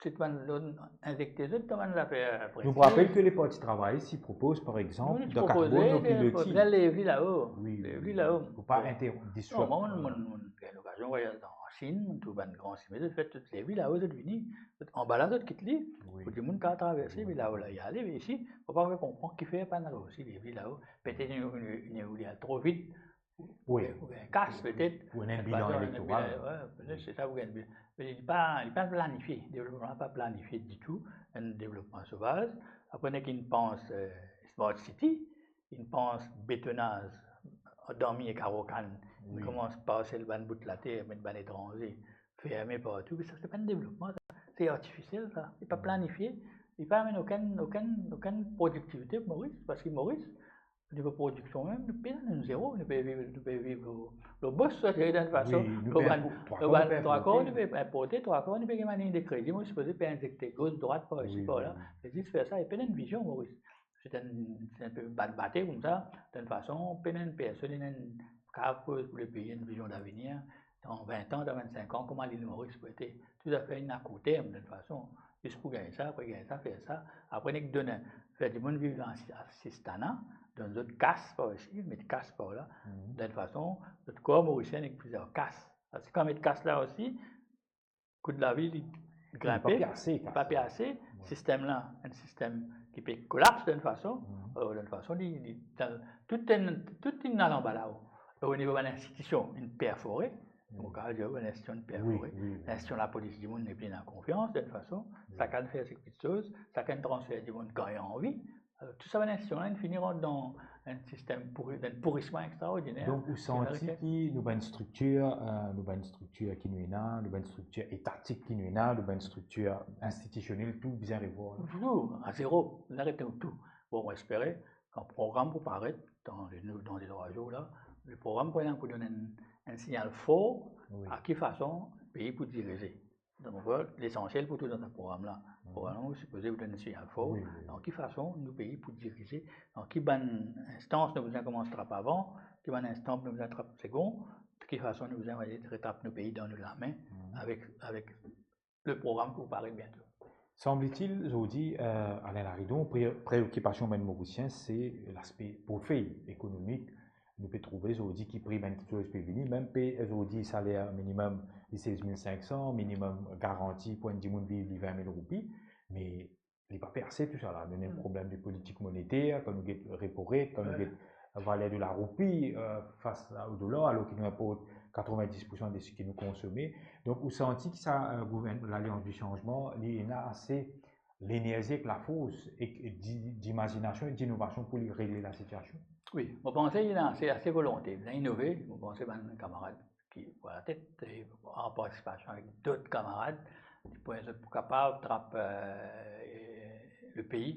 Se bann zot inzekte zot dan bann zafer presi. Nou rapel ke le Parti Travayis ti propoz, par exanp, dan Kat Born, nou ti propoze de, de lev li lao. Wi, wi. Lev li lao. Pou pa inter-, disrupt. Non, mwa, mo, mo, mo gagn lokazion vwayaz an Sin, mo trouv bann gran sime, zot fer tou lev li lao, zot vini. Zot anba la, zot kit li. Wi. Pou dimoun kapav traverse, me lao la, li ale, me isi, mo pa konpran kifer pa'nn reysi lev li lao. Petet inn, inn, inn oule al tro vit. Wi. Oubien kas, petet. Pou enn bilan elektoral. Wi, petet se sa, pou gagn bilan. Me li pa, li pa planifie. Devlopman la pa planifie ditou. Enn devlopman sovaz. Apre, nek inn pans, euh, Smart City, inn pans betonaz, dan mie ek Arokan, inn koumans parsel bann bout later, met bann etranze, ferme partou. Me sa, se pa enn devlopman, sa. Se artifisiel, sa. Li pa planifie. Li pa amenn okenn, okenn, okenn prodiktivite pou Moris, parski Moris, nivo prodiksion mem, nou pena, nou zero, nou pe viv, nou pe viv lor, lor bos, sa, dan enn fason. Wi, nou pe inpo-, trwa kar nou pe inporte. Trwa kar nou pe inporte, trwa kar nou pe gagn bann lign de kredi, mo sipoze pe inzekte gos, drwat, par isi, par la. Wi, wi. Me zis fer sa, e pena enn vizion, Moris. Se enn, se enn pe bat-bate koumsa, dan enn fason, pena enn personn, ena enn kapav koz pou lepei, enn vizion davenir, dan vin an, dan vinn-sink an, kouma Lil Moris pou ete. Tou zafer inn a kourterm, dan enn fason. Zis pou gagn sa, apre gagn sa, fer sa. Apre, nek donn, fer dimoun viv dan asi-, asistana, donn zot kas par isi, met kas par la. Dan enn fason, zot kor Morisien, nek plizier kas. Parski kan met kas la osi, kou lavi, li grinpe, li pa pli ase, li pa pli ase. Wi. Sistem la, enn sistem ki pe kolaps dan enn fason, euh, dan enn fason, li, li, dan, tou enn, tou inn al anba lao. E o nivo bann institision, inn perfore. Mo kapav dir, bann institision inn perfore. Wi, wi, wi. Institision lapolis, dimoun nepli ena konfians, dan enn fason. Wi. Sakenn fer se kiksoz, sakenn transfer dimoun kan li anvi. Alor, tou sa bann institision la, inn fini rant dan enn sistem pouri, enn pourisman extraordiner. Donk, ou santi ki nou bann striktir, euh, nou bann striktir ki nou ena, nou bann striktir etatik ki nou ena, nou bann striktir institisionel, tou bizin revwar? Tou, a zero, nou aret tou. Bon, mo espere, kan program pou paret, dan le, dan le trwa zour la, Le program pou ena pou donn enn, enn signal for, wi, a ki fason pei pou dirize. Donk, lesansiel pou tou dan sa program la. Mhm. Program la, ou sipoze pou donn enn signal for, wi, wi, dan ki fason nou pei pou dirize, dan ki bann instans nou bizin koumans trap avan, ki bann instans nou bizin trap segon, ki fason nou bizin retrap nou pei dan nou lame, mhm, avek, avek le program ki pou paret biento. Sanble-t-il, zordi, eh, Alain Laridon, pre-, preokipasion bann Morisien, se laspe portfey ekonomik. Nou pe trouve zordi ki pri bann kiksoz pe vini, mem pe zordi saler minimem li sez mil sink san, minimem garanti pou enn dimoun viv li vin mil roupi, me li pa pe ase tousala. Nou ena enn, hmm, problem de politik moneter, kan nou get repo rate, kan nou, wi, get valer de laroupi, eh, fas a, o dolar, alor ki nou inport katrovin-dis poursan de seki nou konsome. Donk, ou santi ki sa, eh, gouvern-, Lalians di Sanzman, li ena ase lenerzi ek lafors ek di-, dimazinasion ek dinovasion pou li regle lasitiasion? Wi, mo panse li ena ase, ase volonte, li ena inove, mo panse bann kamarad ki pou latet, e an partisipasion avek dot kamarad, pou zot pou kapav trap, eh, le pei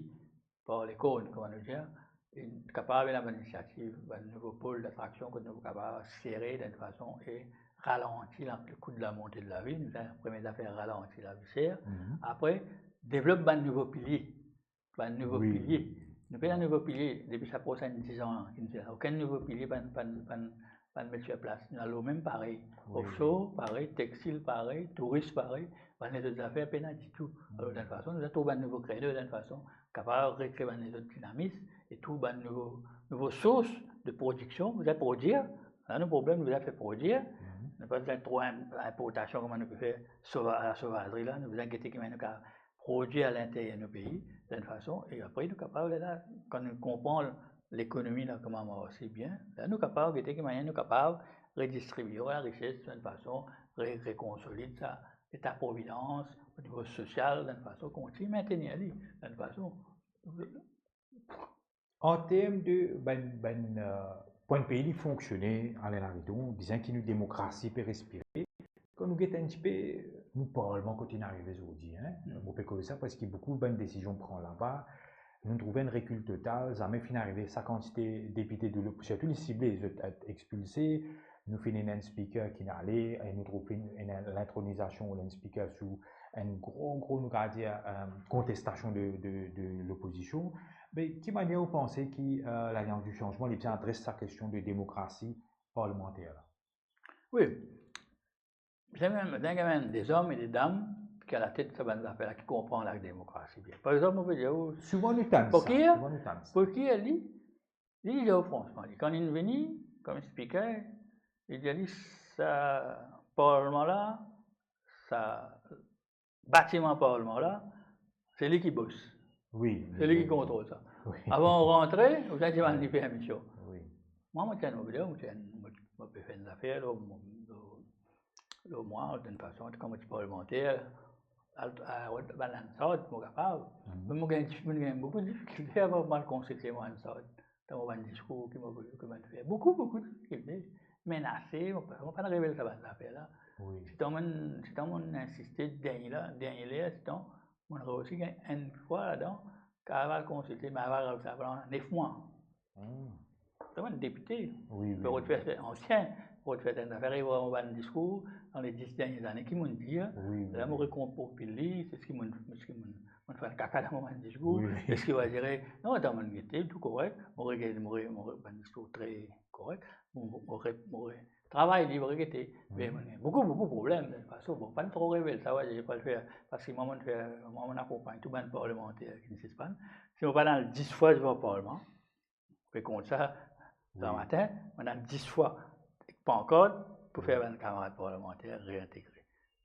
par lekorn, kouma nou dir, e kapav ena bann inisiativ, bann nouvo pol datraksion kot nou kapav sere dan enn fason e ralanti la, le kou de lamonte de lavi. Nou dir, premie zafer, ralanti lavi ser. Mhm. Apre, devlop bann nouvo pilie. Bann nouvo, wi, pilie. Nou pena nouvo pilie depi sa prosin diz an la, ki nou dir la. Okenn nouvo pilie, bann, bann, bann, bann met sir plas. Nou alor mem parey. Wi, wi. Offshore, parey. Textile, parey. Touris, parey. Bann lezot zafer, pena ditou. Alor, dan enn fason, nou trouv bann nouvo kreno, dan enn fason, kapav rekre bann lezot dinamis e trouv bann nouvo, nouvo sours de prodiksion. Bizin prodir. La, nou problem, nou bizin fer prodir. Mhm. Nou pa bizin tro in-, inportasion, kouma nou pe fer sova-, lasovazri la. Nou bizin gete ki manier nou kapav prodir alinterier nou pei, dan enn fason, e apre nou kapav, la, kan nou konpran lekonomi la kouma marse bien, la nou kapav gete ki manier nou kapav redistribie larises dan enn fason, re-, rekonsolid sa leta providans o nivo sosial, dan enn fason kontign mentenir li, dan enn fason. An term de bann, bann, eh, pou enn pei li fonksione, Alain Laridon, bizin ki nou demokrasi pe respire. Kan nou get enn tipe nou parlman kot inn arive zordi, hein, mm, mo pe koz sa parski boukou bann desizion pran laba, nou trouve enn rekil total, zame finn arive sa kantite depite de l'op-, sirtou li sible, zot et ekspilse, nou finn ena enn spiker ki ale, e nou trouv finn ena lintronizasion enn spiker sou enn gro, gro, nou kapav dir, eh, kontestasion de, de, de lopozision. Me ki manier ou panse ki, eh, Lalians di Sanzman, li bizin adres sa kestion de demokrasi parlimanter la? Wi. Bizin, bizin gagn dezom e dedam ki alatet sa bann zafer la, ki konpran lademokrasi bien. Par exanp, mo pe dir ou, souvan nou tann sa, souvan nou tann sa. Poulkier, li, li dir ou fransman, li, kan linn vini kom spiker, li dir li, sa parlman la, sa batiman parlman la, se li ki bos. Wi, se li ki kontrol sa. Wi. Avan ou rantre, ou bizin demann li permision. Wi. Mwa, mo ti enn, mo ti enn, mo, mo pe fer enn zafer lor, lor, lor mwa, dan enn fason, kan mo ti parlimanter, al, a, bann Hansard, mo kapav. Mhm. Me mo gagn, mo gagn boukou difikilte avan mo al konsilte mo Hansard. Dan mo bann diskour ki mo, ki mo fer. Boukou, boukou difikilte. Menase, mo pa, mo pa revel sa bann zafer la. Wi. Sitan mo, sitan mo insiste dernie la, dernie ler, sitan mo reysi gagn enn fwa ladan, kapav al konsilte, me avan sa, pandan nef mwa. Hmm. Sitan mo depite. Wi, wi. Mo rod fer ansien, mo rod fer enn zafer, mo bann diskour dan le dis dernie lane, ki mo'nn dir, wi, wi, la mo rekonpil li, se ki mo'nn, se ki mo'nn, mo'nn fer kaka dan mo bann diskour, wi, wi, eski va dire, non, atann, mo'nn gete, tou korek, mo regete, mo re-, mo re-, bann diskour tre korek, mo, mo, mo re-, mo re-, travay li, mo regete, wi, me mo'nn gagn boukou, boukou problem, de tout fason, bon, pa'nn tro revel sa, wi, mo pa'l fer, parski mwa, mo'nn fer, mwa, mo'nn akonpagn tou bann parlimanter ki inn sispann. Si mo pa'nn al dis fwa devan parlman, pe kont sa, wi, gramatin, mo'nn al dis fwa ek pankart pou fer bann kamarad parlimanter reentegre.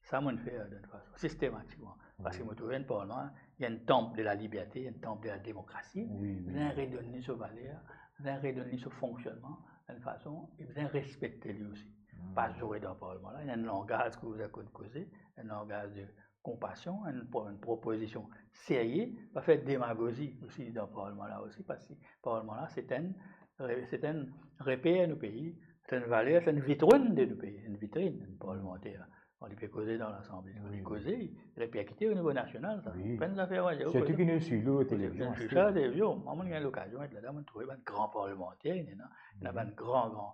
Sa mo'nn fer dan enn fason sistematikman. Parski, wi, mo trouve enn parlman, li enn tanp de laliberte, enn tanp de lademokrasi. Wi, wi. Bizin redonn li so valer, bizin redonn li so fonksionnman, dan enn fason, e bizin respekte li osi. Hmm. Pa zoure dan parlman la, ena enn langaz ki ou konn koze, enn langaz de konpasion, enn pro-, enn propozision serye, pa fer demagozi osi dan parlman la osi, parski parlman la, se enn re-, se enn reper nou pei, se enn valer, se enn vitrinn de nou pei, enn vitrinn, enn parlimanter. Kan li pe koze dan Lasanble, kan li koze, li reperkite o nivo nasional, sa. Wi. Pa enn zafer, wi, sirtou ki nou swiv li lor televizion. Swiv sa, televizion. Mwa, mo'nn gagn lokazion et ladan, mo'nn trouve bann gran parlimanter, ena, ena bann gran, gran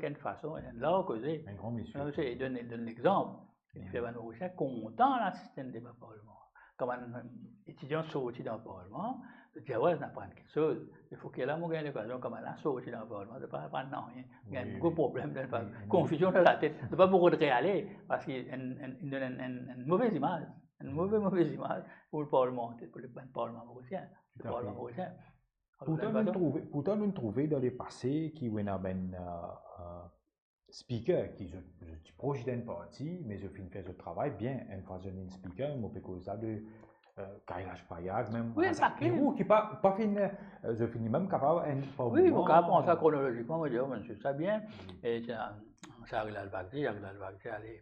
avek enn fason, enn lar koze. Enn gran mesie. Non, se, li donn, li donn lexanp. Li fer bann Morisien kontan al asiste enn deba parlman. Kan bann etidian sorti dan parlman, zot dir, "Awa, zot aprann kiksoz." Me fok ki la mo gagn lokazion, kan bann la sorti dan parlman, zot pa aprann nanye. Gagn boukou problem, zot pa, konfizion dan latet, zot pa pou kot re ale, parski enn, enn, enn, enn, enn move imaz, enn move, move imaz pou le parlman, pou le, bann parlman morisien, le parlman morisien. Pourtan, nou trouve, pourtan, nou trouve dan lepase ki ena bann, euh, euh, speaker ki zot, zot ti pros dan enn parti, me zot finn fer zot travay bien. Enn fwa zot vinn speaker, mo pe koz la de, euh, Kailash Prayag, mem Razak Pirou, ki pa, pa finn, euh, zot finn mem kapav enn, pa... Wi, mo kapav pran sa kronolozikman, mo dir, oh, mo trouv sa bien. E sa, Sarilal Bagchi, Sarilal Bagchi ale,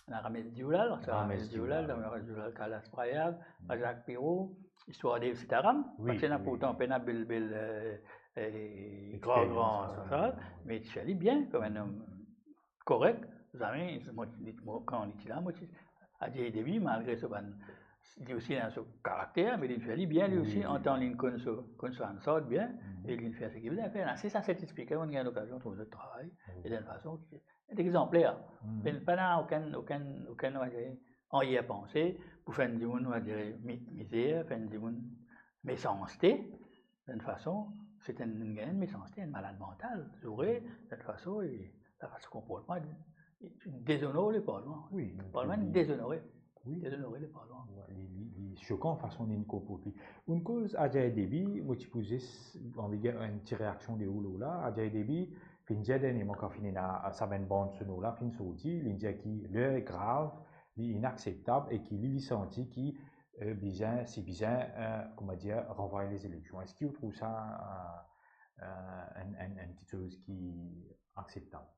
ena Ramesh Dewlal, sa Ramesh Dewlal, Ramesh Dewlal, Kailash Prayag, Razak Pirou, Istwar Dev Sitaram, parski ena pourtan pena bel, bel, euh, euh, gran, gran, sa, sa, me li ti fer li bien, kouma enn om korek. Zame, mo, mo, kan li ti la, mo ti, Ajay Devgan, malgre so bann, li osi ena so karakter, me li fer li bien, li osi, antan li konn so, konn so Hansard bien, e li fer seki li bizin fer. Ena sis a set speaker, mo gagn lokazion trouv zot travay, e dan enn fason ki, exanpler. Pena okenn, okenn, okenn, nou va dir, arrière-pensée pou fer enn dimoun, nou va dir, mi-, mizer, fer enn dimoun mesanste, dan enn fason, se enn, enn mesanste, enn malad mantal, zoure, dan enn fason, e sa fason konportman, li dezonor le parlman. Wi, parlman dezonore. Wi. Dezonore le parlman. Wi, li, li, li sokan fason li konport li. Enn koz Ajay Devgan, mo ti pou zis anvi gagn enn ti reaksion de ou lor la. Ajay Devgan finn dir dernieman kan finn ena sa bann band sonor la finn sorti, li dir ki ler grav, li inakseptab e ki li, li santi ki, euh, bizin, si bizin, euh, kouma dir, ranvway lezileksion. Eski ou trouv sa, euh, euh, enn, enn, enn kiksoz ki akseptab?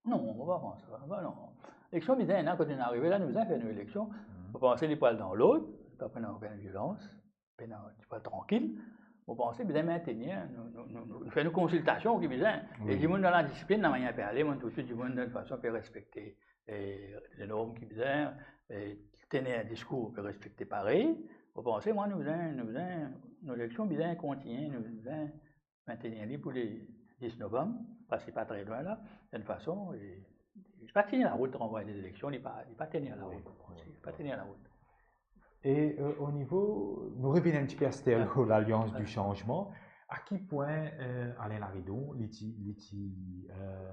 Non, mo pa pans sa. Ba non. Leksion bizin ena, kot nou arive la, nou bizin fer nou leksion. Mo panse li pou al dan lord, pa pena okenn violans, pena, li pou al trankil. Mo panse bizin mintenir, nou, nou, nou, nou fer nou konsiltasion ki bizin. E dimoun dan ladisiplin, lamanier pe ale, mo trouv tou dimoun dan enn fason pe respekte, e, le norm ki bizin, e, tenir diskour pe respekte parey. Mo panse, mwa, nou bizin, nou bizin, nou leksion bizin kontigne, nou bizin mintenir li pou le dis novam, parski pa tre lwin la, dan enn fason, e, li pa tenir larout, ranvway lezileksion, li pa, li pa tenir larout. Wi, wi, wi. Li pa tenir larout. E, euh, o nivo, nou revinn enn tipe aster lor Lalians di Sanzman. A ki pwin, euh, Alain Laridon, li ti, li ti, euh,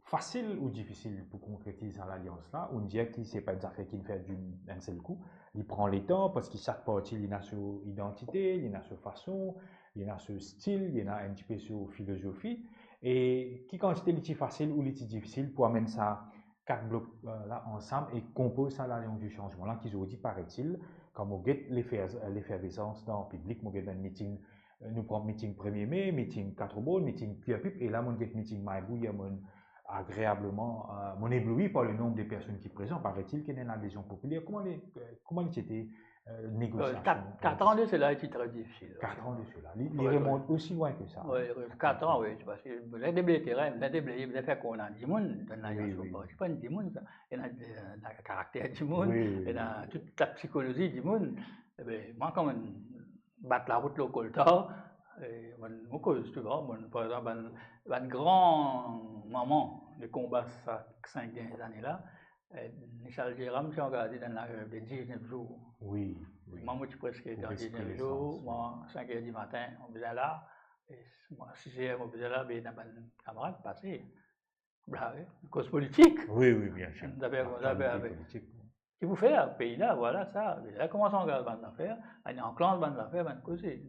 fasil ou difisil pou konkretiz sa lalians la? Ou dir ki se pa enn zafer ki finn fer dan enn sel kou. Li pran letan, parski sak parti li ena so idantite, li ena so fason, li ena so stil, li ena enn tipe so filozofi. E ki kantite li ti fasil ou li ti difisil pou amenn sa kat blok, euh, la ansam e konpoz sa Lalians di Sanzman la, ki zordi, paretil, kan mo get lefer-, lefervesans dan piblik, mo get bann miting, euh, nou pran miting premie me, miting Quatre Bornes, miting Curepipe, e la, mo get miting Maybou, mo agreableman, euh, mo ebloui par le nombre de personnes ki prezan. Paretil ki ena enn adezion popiler. Kouma li, euh, kouma li ti ete, euh, negosiasion? Euh, kat, kat an de sela, li ti tre difisil. Kat an de sela. Li, li remont osi lwin ki sa. Wi, wi, kat an, wi, parski bizin deble terin, bizin deble, bizin fer konn dimoun, dan enn lalians, wi, wi, pa dimoun sa. Ena, euh, ena karakter dimoun, wi, wi, ena tou lapsikolozi dimoun. Ebe, mwa, kan mo bat larout lor koltar, e, mo, mo koz souvan, mo, par exanp, bann, bann gran moman de konba sa sink dernie zane la, e, Michel Gérard ti angaze dan enn larev de diznef zour. Wi, wi. Mwa, mo ti preske dan diznef zour, mwa, sink er dimatin, mo bizin la, e mwa, sis er, mo bizin la, be ena bann kamarad pase. Blaze, koz politik. Wi, wi, biensir. Zafer, zafer politik. Ki pou fer, pei la, vwala sa. La koumans angaz bann zafer, anklansh bann zafer, bann koze.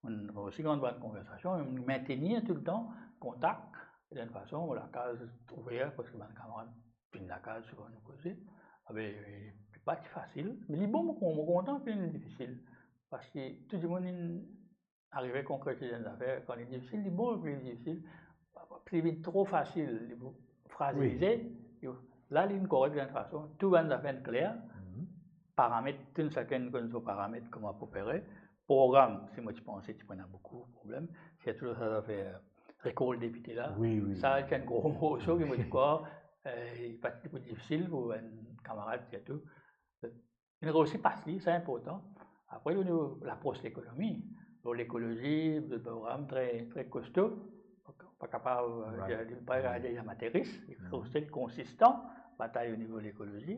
Mo osi gagn bann konversasion, mo mintenir toultan kontak, e dan enn fason, mo lakaz ouver, parski bann kamarad vinn lakaz souvan nou koze. Abe, li pa ti fasil, me li bon, mo kon-, mo kontan ki li difisil, parski tou dimoun inn arive konkretiz enn zafer, kan li difisil, li bon, pli difisil, pli li vinn tro fasil, li pou frazilize, wi, li, la, li korek dan enn fason, tou bann zafer inn kler, mhm, paramet, tou sakenn konn so paramet, kouma pou opere, program, si mo ti panse, ti pou ena boukou problem, sirtou sa zafer rekol depite la. Wi, wi, sa, wi. Ti enn gro morso ki mo ti krwar, eh, li pa ti pou difisil pou enn kamarad sirtou. Inn reysi pas li, sa inportan. Apre, o nivo lapros lekonomi, lor lekolozi, zot program tre, tre kosto, pa kapav, eh, pa gard li amateris, li konstan, konsistan, batay o nivo lekolozi,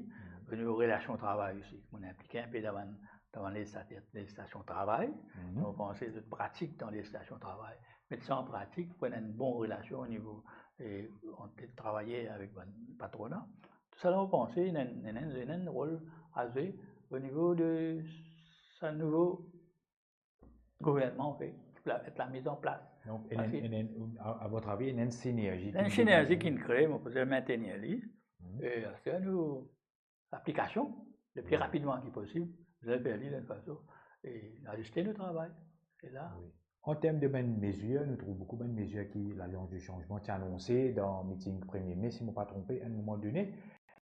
o nivo relasion travay osi. Mo inplike inpe dan bann, dan bann lezista-, lezislasion travay. Mo panse zot pratik dan lezislasion travay. Met sa an pratik pou ena enn bon relasion o nivo, eh, ant travayer avek bann patrona. Tousala, mo panse, ena enn, ena enn, ena enn rol a zwe o nivo de sa nouvo gouvernman, anfet, ki pou la, et la miz an plas. Donk, ena, parski ena, a, a vot avi, ena enn sinerzi ki, ena enn sinerzi ki kree, mo pou dir, mentenir li. E aster nou, laplikasion, le pli rapidman ki posib, nou fer li dan enn fason, e aziste nou travay. E la, wi. An term de bann mezir, nou trouv boukou bann mezir ki Lalians di Sanzman ti anonse dan miting premie me, si mo pa tronpe, enn moman done.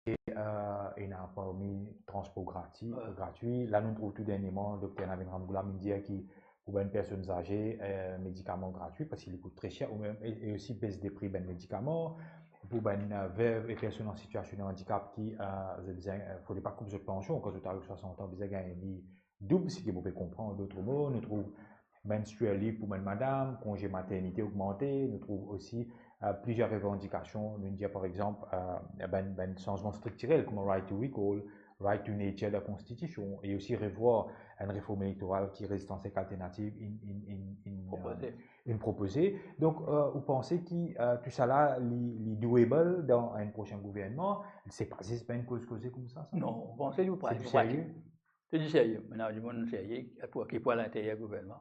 E, eh, ena parmi transpor grati-, gratwi. La, nou trouv tou dernieman, Dokter Navin Ramgoolam inn dir ki pou bann personn aze, eh, medikaman gratwi, parski li kout tre ser, ou mem, e, e osi bes de pri bann medikaman. Pou bann, eh, vev e personn an sitiasion de andikap ki, eh, zot bizin, eh, fode pa koup zot pansion, kan zot ariv swasant an, bizin gagn li doub, seki mo pe konpran, dotreman, nou trouv menstrual leave pou bann madam, konze maternite ogmante, nou trouv osi, eh, plizier revandikasion, nou dir par exanp, eh, bann, bann sanzman striktirel, kouma right to recall, right to nature dan konstitision, e osi revwar enn reform elektoral ki Rezistans Ek Alternativ inn, inn, inn, inn, eh, propoze. Inn propoze. Donk, eh, ou panse ki, eh, tousala, li, li doable dan enn prosin gouvernman? Se pa zis bann koz-koze koumsa, sa? Non, mo panse li pou pratik. Se di serye? Se di serye. Ena dimoun serye, ki pou, ki pou alinterier gouvernman.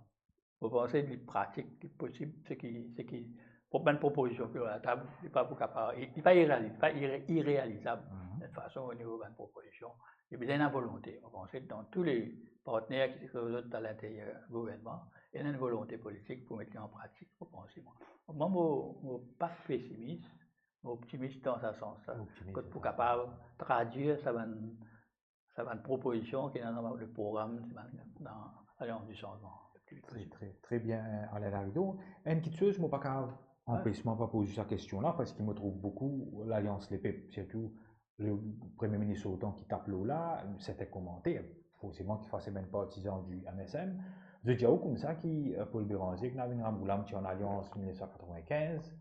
Mo panse li pratik, li posib, seki, seki, pro-, bann propozision ki lor latab, li pa pou kapav, li, li pa ireali-, li pa ire-, irealizab, de tout fason, o nivo bann propozision. Li bizin ena volonte. Mo panse dan tou le partner ki, ki zot alinterier gouvernman, ena enn volonte politik pou met li an pratik, mo panse, mwa. Mwa, mo, mo pa pesimis, mo optimis dan sa sans la. Optimis, kot pou kapav tradwir sa bann, sa bann propozision ki ena dan le program, dan Lalians di Sanzman. Tre, tre, tre bien, Alain Laridon. Enn kiksoz, mo pa kapav anpes mwa pa poz ou sa kestion la, parski mo trouv boukou Lalians Lepep, sirtou le Premie Minis sortan ki tap lor la, sertin komanter, forseman ki fase bann partizan di M S M, zot dir ou koumsa ki, eh, Paul Bérenger ek Navin Ramgoolam ti an alians mil nef san katrevinkinz,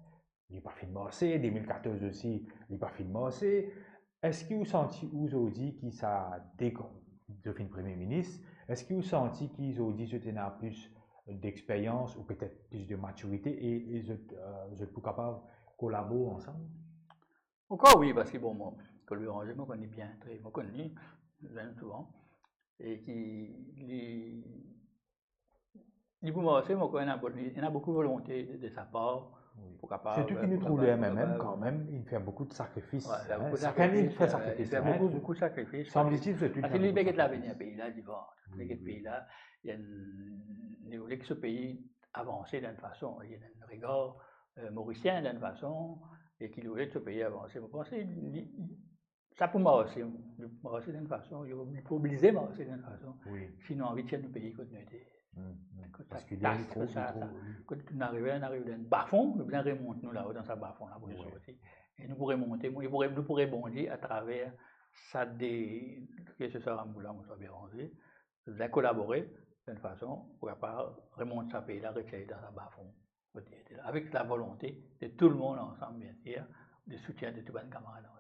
li pa finn marse, de mil katorz osi, li pa finn marse. Eski ou santi ou zordi ki sa de gran, zot finn Premie Minis, eski ou santi ki zordi zot ena plis dexperyans ou petet plis de matirite e, e zot, eh, zot pou kapav kolabor ansam? Ankor wi, parski bon, mwa, Paul Bérenger, mo konn li bien, tre, mo konn li, mo dir li souvan, e ki li, li pou marse, mo krwar ena bo-, ena boukou volonte de, de sa par, wi, pou kapav, sirtou ki nou trouv le M M M kanmem, inn fer boukou de sakrifis, wi, inn fer boukou sakrifis, inn fer boukou, boukou sakrifis. Sanble ti, sirtou parski li pe get lavenir pei la divan, li pe get pei la, li, li vle ki so pei avanse dan enn fason, li ena enn regar, eh, morisien dan enn fason, e ki li vle ki so pei avanse. Mo panse li, li, sa pou marse, li pou marse dan enn fason, li pou oblize marse dan enn fason, wi, si nou anvi tir nou pei kot nou ete. Kot sa kas, kot sa, kot nou arive, nou arive dan enn bafon, nou bizin remont nou lao dan sa bafon la pou nou sorti. E nou pou remonte, nou pou re-, nou pou rebondi atraver sa de, ke se swa Ramgoolam ouswa Bérenger, nou bizin kolabore dan enn fason pou kapav remont sa pei la, retir li dan sa bafon kot li ete la, avek lavolonte de tou lemonn ansam, biensir, le soutien de tou bann kamarad ansam.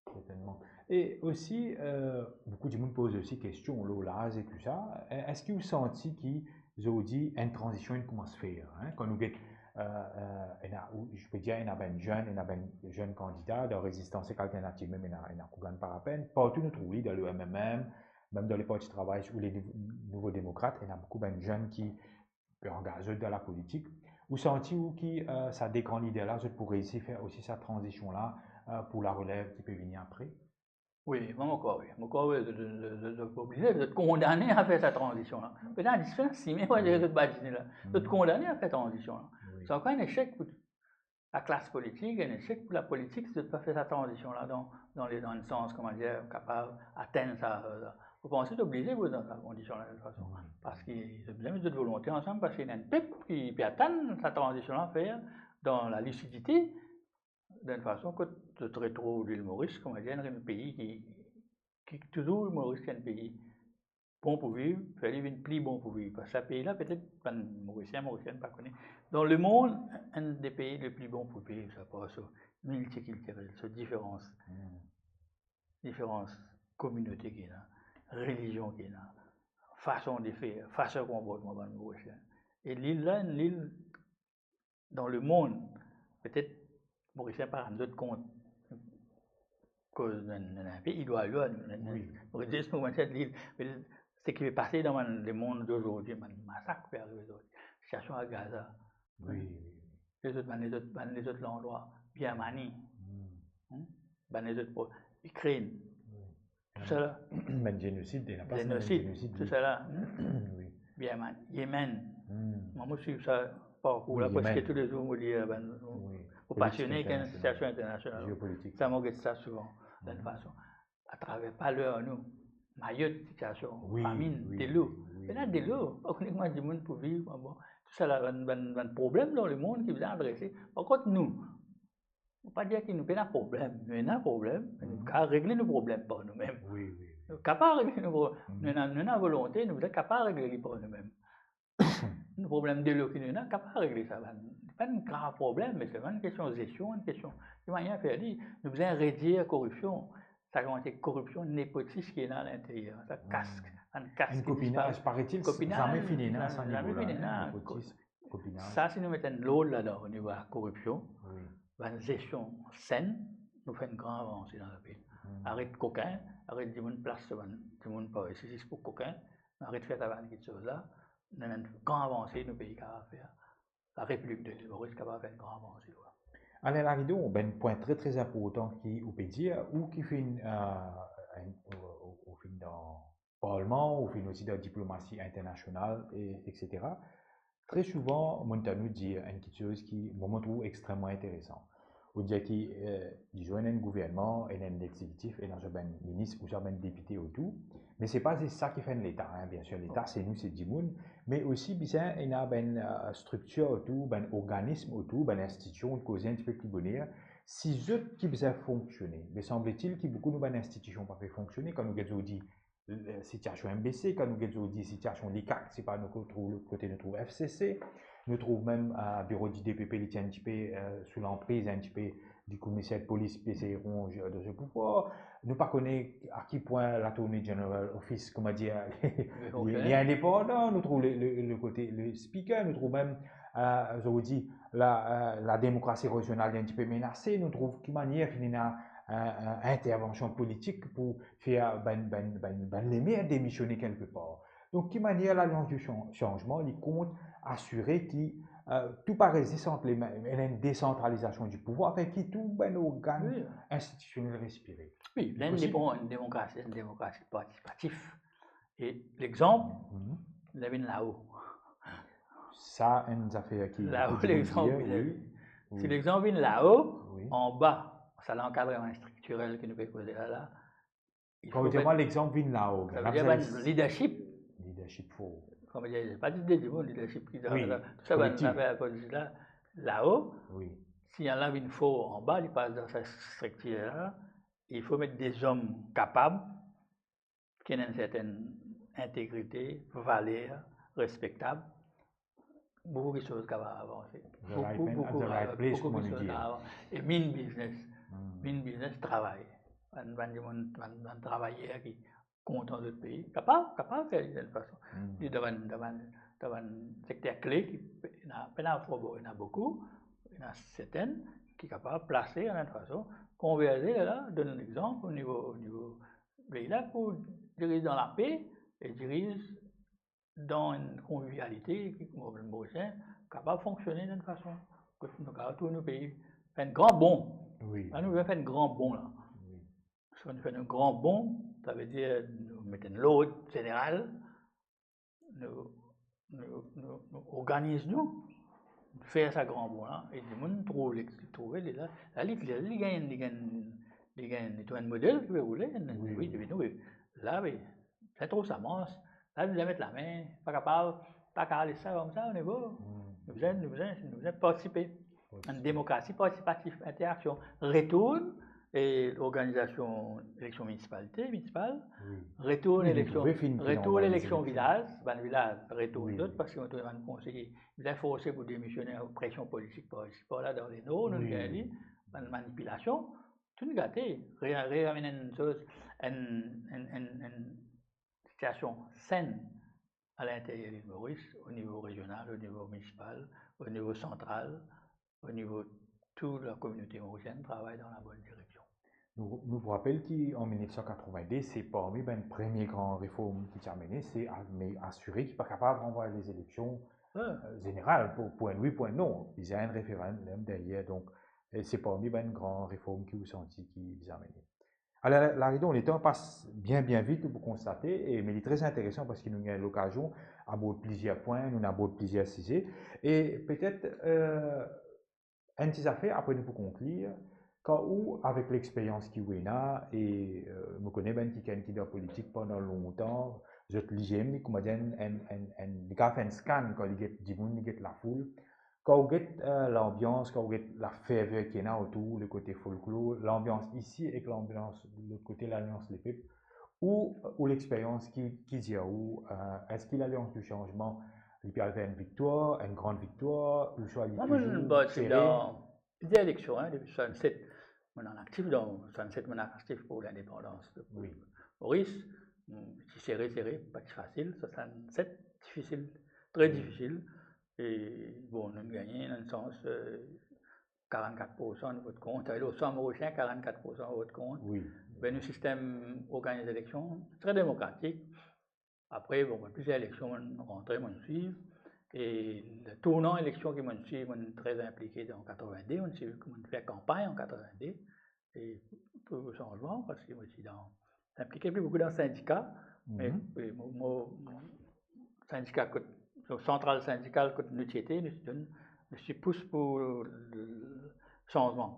Sertennman. E osi, eh, boukou dimoun poz osi kestion lor laz e tousa. Eh, eski ou santi ki zordi enn tranzision inn koumans fer, hein? Kan nou get, eh, eh, ena, ou, je peux dire, ena bann zenn, ena bann zenn kandida, dan Rezistans Ek Alternativ mem, ena, ena Kublai Parapen, partou nou trouv li, dan le M M M, mem dan le Parti Travay ou le Nouv-, Nouvo Demokrat, ena boukou bann zenn ki pe angaz zot dan lapolitik. Ou santi ou ki, eh, sa de gran lider la, zot pou reysi fer osi sa tranzision la, eh, pou larelev ki pe vini apre? Wi, mwa, mo krwar, wi. Mo krwar, wi, zot, zot, zot, zot oblize, zot kondane a fer sa tranzision la. Pena diferans, si, me mwa, zot badine la. Zot kondane a fer tranzision la. Wi. Se ankor enn esek pou laklas politik, enn esek pou lapolitik, si zot pa fer sa tranzision la dan, dan le, dan enn sans, kouma dir, kapav atenn sa, eh, Mo panse zot oblize boz dan sa kondision la, de tout fason. Parski zot bizin met zot volonte ansam, parski ena enn pep ki pe atann sa tranzision la fer dan la lisidite, dan enn fason kot zot retrouv Lil Moris kouma dir enn pei ki, ki touzour Moris ti enn pei bon pou viv, fer li vinn pli bon pou viv. Parski sa pei la, petet bann Morisien, Morisienn pa kone. Dan lemond, enn de pei le pli bon pou viv, sa par so miltikiltirel, so diferans, diferans kominote ki ena, relizion ki ena, fason de fer, fason konportman bann Morisien. E lil la, enn lil dan lemond, petet Morisien pa rann zot kont, koz enn, enn, enn pei, li dwa, li dwa, Wi. Moris, nou, bann set lil, me seki pe pase dan bann lemond zordi, bann masak pe arive zordi, sitiasion a Gaza, Wi, wi, wi. lezot, bann lezot, bann lezot landrwa, Birmani, Hmm. hmm? bann lezot po-, Ikrenn, Wi. tousala, Bann zenosid, ena pa zenosid, zenosid, wi. tousala, hmm? Wi. Birmani, Yemenn. Hmm. Mwa, mo swiv sa parkour Wi, la, preske Yemenn. tou le zour, mo lir bann, Wi. mo Politik pasionen avek enn internasional. sitiasion internasional. Jeopolitik. Sa, mo get sa souvan, dan enn Mhm. fason. Atraver, pale ar nou, Mayot, sitiasion, Wi, faminn, wi, delo. wi, Pena wi. delo, pa kone kouma dimoun pou viv, bon, tousala, bann, bann, bann problem dan lemond ki bizin adrese. Par kont nou, mo pa dir ki nou pena problem, nou ena problem, me nou Mhm. kapav regle nou problem par noumem. Wi, wi, wi. Nou kapav regle nou problem. Mhm. Nou ena, nou ena volonte, nou bizin kapav regle li par noumem. Nou problem delo ki nou ena, kapav regle sa, bann, pa enn grav problem, me se enn kestion zestion, enn kestion ki manier fer li. Nou bizin redir koripsion. Sa komanse koripsion, nepotis ki ena alinteryer. Sa kas, Hmm. bann kas Enn ki kopinaz, disparet. Paretil, Kopinaz, zame finn ena, zame, sa zame nivo la, finn ena. nepotis, kopinaz. Sa, si nou met enn lord ladan, o nivo la koripsion, Wi. bann zestion senn, nou fer enn gran avanse dan lapei. Hmm. Aret kokin, aret dimoun plas so bann dimoun par isi zis pou kokin, aret fer sa bann kiksoz la, nou ena enn gran avanse nou pei kapav fer. La Repiblik de Lil Moris kapav fer enn gran avanse, wi. Alain Laridon, bann pwin tre, tre inportan ki ou pe dir, ou ki finn, euh, enn, ou, ou, ou finn dan parlman, ou finn osi dan diplomasi internasional, e, etsetera. Tre souvan, mo'nn tann ou dir enn kiksoz ki, mwa, mo trouv extrememan interesan. Ou dir ki, euh, dizon, ena enn gouvernman, ena enn lexekitif, ena swa bann minis, ouswa bann depite otour. Me se pa zis sa ki fer enn Leta, hein, biensir, Leta, se nou, se dimoun, me osi bizin ena bann, euh, striktir otour, bann organism otour, bann institision, koze enn tipe pli boner, si zot ki bizin fonksione. Me sanbletil ki boukou nou bann institision pa pe fonksione, kan nou get zordi, euh, sitiasion M B C, kan nou get zordi sitiasion Likak, si pa nou trouv, kote nou trouv F C C, nou trouv mem, euh, biro di D P P, li ti enn tipe, euh, sou lanpriz enn tipe di komiser polis, P C Ronge, euh, dan so pouvwar. Nou pa kone a ki pwin l'Attorney General Office, kouma dir, li, li indepandan, nou trouv le, le, le kote, le speaker, nou trouv mem, euh, zordi, la, euh, lademokrasi rejional li enn tipe menase, nou trouv ki manier finn ena, euh, euh, intervansion politik pou fer bann, bann, bann, bann lemer demisione kelkepar. Donk, ki manier Lalians di San-, Sanzman, li kont asire ki, euh, tou pa res zis ant lemin, ena enn desantralizasion di pouvwar, fer ki tou bann organ Wi. institisionel respire? Wi, Li la enn posib? depan, enn demokrasi, enn demokrasi partisipatif. E legzanp, Mhm. li vinn lao. Sa, enn zafer ki Lao, boukou dimoun legzanp, dir, wi. wi. Si Wi. legzanp vinn lao, Wi. anba, sa lankadreman striktirel ki nou pe koze la, la, Kan ou dir mwa legzanp vinn lao, sa la vedir bizin bann leadership. Leadership for. Kan ou dir, pa dir de dimoun, leadership ki Wi, la, tou sa bann kolektif. zafer politik la, lao, Wi. si ena la vinn for anba, li pas dan sa striktir la, il faut met de zom kapab, ki ena enn sertenn integrite, valer, respektab, boukou kiksoz kapav avanse. The right Boukou, man at boukou, the right place, boukou kouma nou kiksoz dir. kapav avanse. E mean business. Hmm. Mean business, travay. Bann, bann dimoun, bann, bann travayer ki kontan zot pei, kapav, kapav fer li dan enn fason. Hmm. Li dan bann, dan bann, dan bann sekter kle ki pe-, ena, pena for, ena boukou, ena sertenn ki kapav plase dan enn fason, konverze la, donn legzanp o nivo, o nivo pei la pou diriz dan lape e diriz dan enn konvivialite ki, kouma mo dir, kapav fonksione dan enn fason kot nou kapav trouv nou pei fer enn gran bon. Wi. La, nou bizin fer enn gran bon la. Wi. Si nou fer enn gran bon, sa vedir nou met enn lord zeneral, nou, nou, nou, nou organiz nou, fer sa gran bon la, e dimoun trouv li, trouve li la, la li, li, li gagn, li gagn, li gagn, li trouv enn model ki pe roule, enn, Wi, wi, wi. li, nou, la, wi, Sa tro samans. La, nou bizin met lame, pa kapav, pa kapav les sa koumsa, nou vo. Hmm. Nou bizin, nou bizin, nou bizin partisipe. Partisipe. Enn demokrasi partisipatif, interaksion. Retourn, e, organizasion eleksion minisipalite, minisipal. Wi. Retourn eleksion, retourn eleksion vilaz, bann vilaz, retourn zot, parski nou trouve bann konseye, bizin forse pou demisone, presion politik par isi, par la, dan Lenor, nou gagn li, bann manipilasion, tou nou gate, re-, re-, ramenn enn soz, enn, enn, enn, enn sitiasion senn a linteryer Lil Moris, o nivo rezional, o nivo minisipal, o nivo santral, o nivo tou lakominote morisienn, travay dan labonn direksion. Nou, nou pou rapel ki an mil nef san katrovin-de, se parmi bann premie gran reform ki ti amene, se a-, me asire ki pa kapav ranvway lezileksion, e, zeneral, pou, pou enn wi, pou enn non. Bizin enn referandom deryer, donk, e se parmi bann gran reform ki ou santi ki bizin amene. Ala, Laridon, letan pas bien, bien vit, nou pou konstate, e, me li tre interesan parski nou gagn lokazion abord plizier pwin, nou abord plizier size, e petet, e, enn ti zafer, apre nou pou konklir, kan ou, avek lexperyans ki ou ena, e, e, mo kone bann kikenn ki dan politik pandan lontan, zot liziem li, kouma dir, enn, enn, enn, enn, li kapav fer enn scan, kan li get dimoun, li get lafoul, kan ou get, e, lanbians, kan ou get laferver ki ena otour, lekote folklor, lanbians isi ek lanbians lot kote, Lalians Lepep, ou, ou lexperyans ki, ki dir ou, e, eski Lalians pou Sanzman, li pe al fer enn viktwar, enn gran viktwar, ouswa li... Mwa, mo touzour partisip sere? Dan plizier eleksion, en, depi swasannset. Mo inn aktif dan swasannset, mo inn aktif pou lindepandans. Wi. Moris, mm, ti sere, sere, pa ti fasil, swasannset, difisil, tre difisil. E, bon, nou gagne, nou sans, e, karannkat poursan nou vot kont. Alor, san Morisien, karannkat poursan vot kont. Wi. Be, nou sistem organiz eleksion, tre demokratik. Apre, bon, plizier eleksion, mo rantre, mo swiv. E le tournan eleksion ki mo swiv, mo tre inplike dan katrovin-de, mo swiv, mo fer kanpagn an katrovin-de. E pou Sanzman, parski mo ti dan, inplike pli boukou dan sindika, me, mhm, e mo, mo, mo sindika kot, so santral sindikal kot nou ti ete, nou ti donn, nou ti pous pou le Sanzman.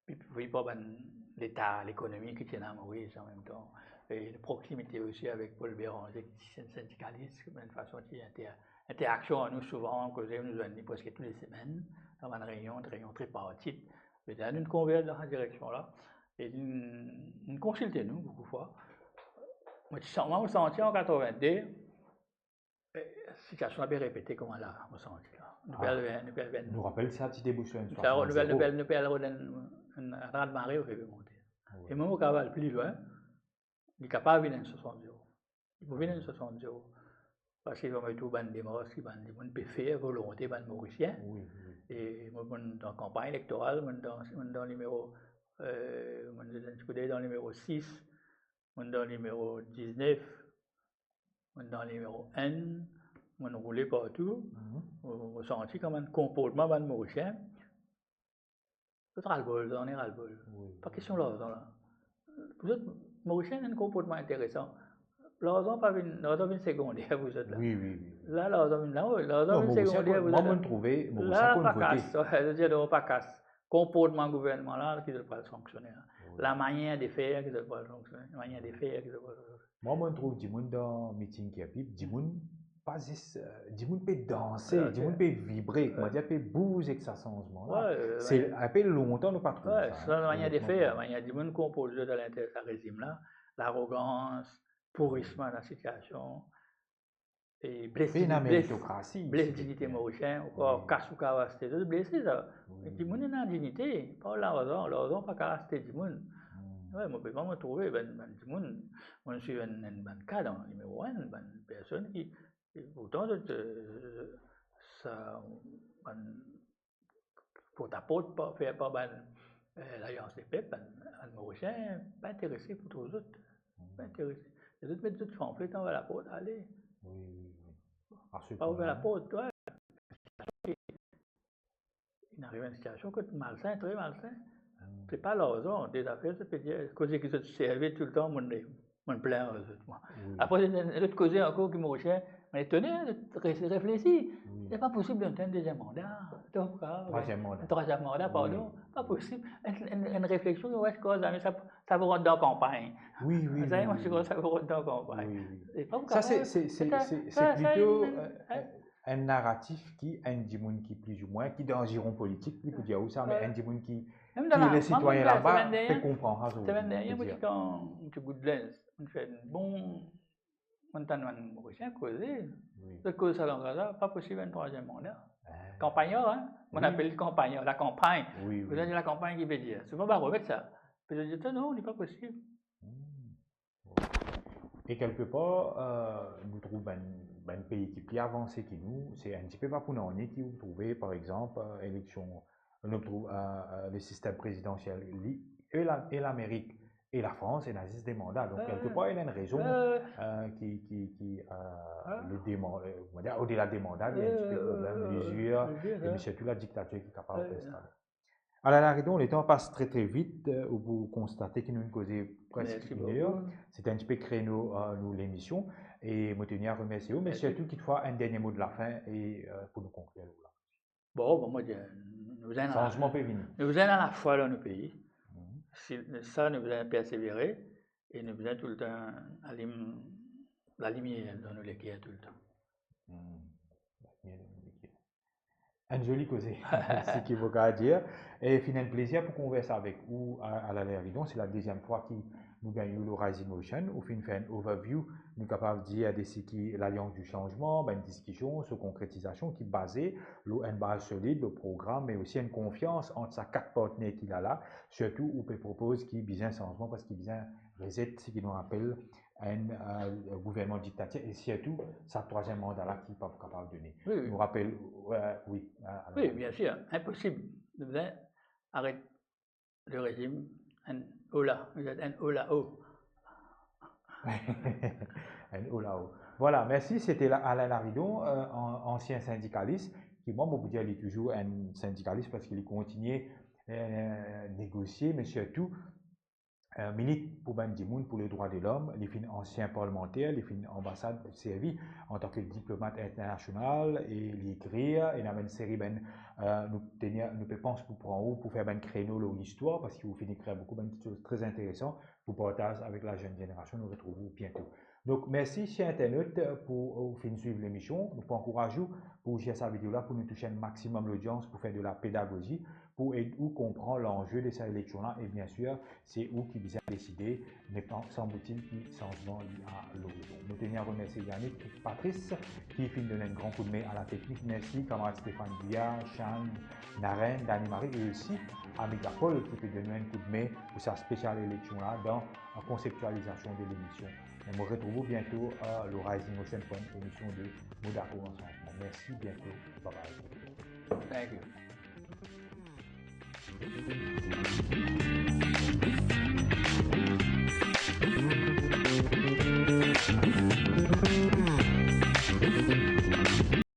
Epi, epi par bann leta, lekonomi ki ti ena Moris an mem tan, e proximite osi avek Paul Bérenger, ki ti enn sindikalis, enn fason ti inter-, interaksion an nou souvan, koze nou zwenn li preske tou le semenn, dan bann reynion, reynion tripartit. Be la, nou konvers dan sa direksion la, e nou, nou konsilte nou boukou fwa. Mo ti san-, mwa, mo santi an katrovin-de, e, sitiasion la pe repete kouma la, mo santi la. Nou pe al, nou pe al, nou rapel sa ti debous lor enn swasant zero. Nou pe al, nou pe al rod enn, enn raz-mare, ou pe monte. Wi. E mem ou kapav al pli lwin, li kapav vinn enn swasant zero. Li pou vinn enn swasant zero. Parski mo trouv bann demars ki bann dimoun pe fer, volonte bann Morisien. Wi, wi. E mo, mo dan kanpagn elektoral, mo dan, mo dan nimero, e, mo dan nimero sis, mo dan nimero diznef, mo dan nimero enn, mo roule partou. Mhm. Mo, mo santi kouma bann konportman bann Morisien, zot ras-le-bol, zot ras-le-bol. Wi. Pa kestion larzan la. Pou zot, Morisien ena enn konportman interesan. Larzan pa vinn, larzan vinn segonder pou zot la. Wi, wi, wi, wi. La, larzan vinn la, wi, larzan vinn segonder pou zot la. Non, Morisien, mwa, mo trouve, Morisien konn vote. La, pa kas, wi, sa ve dir, non, pa kas. Konportman gouvernman la, ki zot pou al sanksione la. Wi. Lamanier de fer ki zot pou al sanksione, lamanier de fer ki zot pou al sanksione. Mwa, mo trouv dimoun dan miting ki apli, dimoun pa zis, e, dimoun pe danse, dimoun pe vibre, kouma dir, pe bouz ek sa sanzman la. Wi, wi. Se inpe lontan nou pa trouv sa, sa, manier de fer, manier dimoun konport zot alinter sa rezim la, larogans, pourisman lasitiasion, e bles, pena meritokrasi, bles dignite morisien, ankor kas ou kapav aste zot, blese sa. Wi. Dimoun ena dignite, pa larzan, larzan pa kapav aste dimoun. Hmm. Wi, mo pe, mo trouve, bann, bann dimoun, mo swiv enn, enn bann ka dan nimero enn, bann personn ki, e pourtan, zot, e, sa, bann portaport pa, fer par bann, e, Lalians Lepep, bann, bann Morisien pa interese pou trouv zot. Hmm. Pa interese. E zot met zot panflet anba laport, ale. Wi, wi, wi. Pa ouver laport, wi. Inn ariv enn sitiasion kot malsin, tre malsin. Hmm. Se pa larzan, de zafer, zot pe dir, koze ki zot servi toultan, mo, mo plin ar zot, mwa. Wi. Apre, lot koze ankor ki Morisien, Me etone, re-, reflesi. Wi. Se pa posib donn enn deziem manda. Donk, ah, Trwaziem manda. Trwaziem manda, pardon. Wi. Pa posib. Enn, enn, enn refleksion ki, wi, zame sa, sa pou rant dan kanpagn. Wi, wi, zame, wi, mwa, wi, si wi. Sa pou rant dan kanpagn. Wi, wi. Se pa pou... Sa, se, kapab, se, se, se, se, se sa, plito, sa, euh, hein? Enn naratif ki enn dimoun ki plizoumwin, ki dan ziron politik, li pou dir ou sa, me enn dimoun ki, mem dan ki la, le sitwayin laba, pe konpran sa, semenn dernie, semenn dernie, mwa, ti kan, ti bout linz, mo fer bon, mo tann bann Morisien koze. Wi. Zot koz sa langaz la, pa posib enn trwaziem manda. Ah. Kanpagn, hein? Mo apel li kanpagn, lakanpagn. Wi, wi. Zot dir lakanpagn ki vedir, souvan pa remet sa. Pe zot dir, non, li pa posib. Hmm. E kelkepar, euh, nou trouv bann, bann pei ki pli avanse ki nou, se enn tipe pa pou nanye ki ou trouve, par exanp, euh, eleksion, nou trouv, euh, euh, le sistem prezidansiel, li, e la, e Lamerik, e Lafrans, ena zis de manda. Donk, kelkepar, ena enn rezon, euh, ki, ki, ki, euh, le de man-, euh, on va dire, odela de manda, li ena enn tipe problem, lizir, e sirtou la diktatir ki kapav instale. Alain Laridon, letan pas tre, tre vit, euh, ou pou konstate ki nou koze preske inn er. Mersi boukou. Se enn tipe kreno, euh, nou lemision. E mo teni a remersie ou, me sirtou, kitfwa, enn dernie mo de lafin e, euh, pou nou konklir la. Bon, bon, mo dir, nou bizin... Sanzman pe vini. Nou bizin lafwa dan nou pei. Mhm. Si, sa, nou bizin persevere e nou bizin toultan alim lalimier dan nou leker toultan. Hmm. Lalimier dan nou leker. Enn zoli koze, seki mo kapav dir. E finn enn plezir pou konverse avek ou, a, Alain Laridon. Se la deziem fwa ki nou gagn ou lor Rising Ocean. Ou finn fer enn overview, nou kapav dir, de seki Lalians di Sanzman, bann diskision, so konkretizasion ki baze lor enn baz solid, lor program, me osi enn konfians ant sa kat partner ki la la. Sirtou, ou pe propoz ki bizin sanzman, parski bizin rezet seki nou apel enn, euh, gouvernman diktatir e sirtou sa trwaziem manda la ki pa pou kapav done. Wi, wi. Nou rapel, euh, wi, euh, wi, bien sir, inposib. Nou bizin aret le rezim, enn ola, nou dir enn ola o. Enn ola o. Vwala, mersi, sete la, Alain Laridon, euh, an-, ansien sindikalis, ki mwa, mo pou dir li touzour enn sindikalis parski li kontigne, euh, negosie, me sirtou, euh, milit pou bann dimoun, pou le drwa de lom. Li finn ansien parlimanter, li finn anbasad, servi antan ki diplomat internasional, e li ekrir, e ena bann seri bann, euh, nou teni, nou pe pans pou pran ou pou fer bann kreno lor listwar, parski ou finn ekrir boukou bann kiksoz tre interesan pou partaz avek lazenn zenerasion. Nou retrouv ou biento. Donk, mersi, ser internat, pou ou finn swiv lemision. Nou pou ankouraz ou pou share sa video la pou nou touche enn maximum lodians, pou fer de la pedagozi, pou ed ou konpran lanze de sa eleksion la. E bien sir, se ou ki bizin deside, me pa, sanble-t-il ki sanzman li a lorizon. Nou teni a remersie Yannick ek Patrice ki finn donn enn gran koudme a la teknik. Mersi kamarad Stéphane Guyard, Chan, Naren, Dani Marie e osi a Megapol ki pe donn nou enn koudme pou sa spesial eleksion la dan konseptializasion de lemision. E mo retrouv ou biento, euh, lor Rising Ocean pou enn emision de Mo dakor ar sanzman. Mersi, biento, bye bye. Thank you.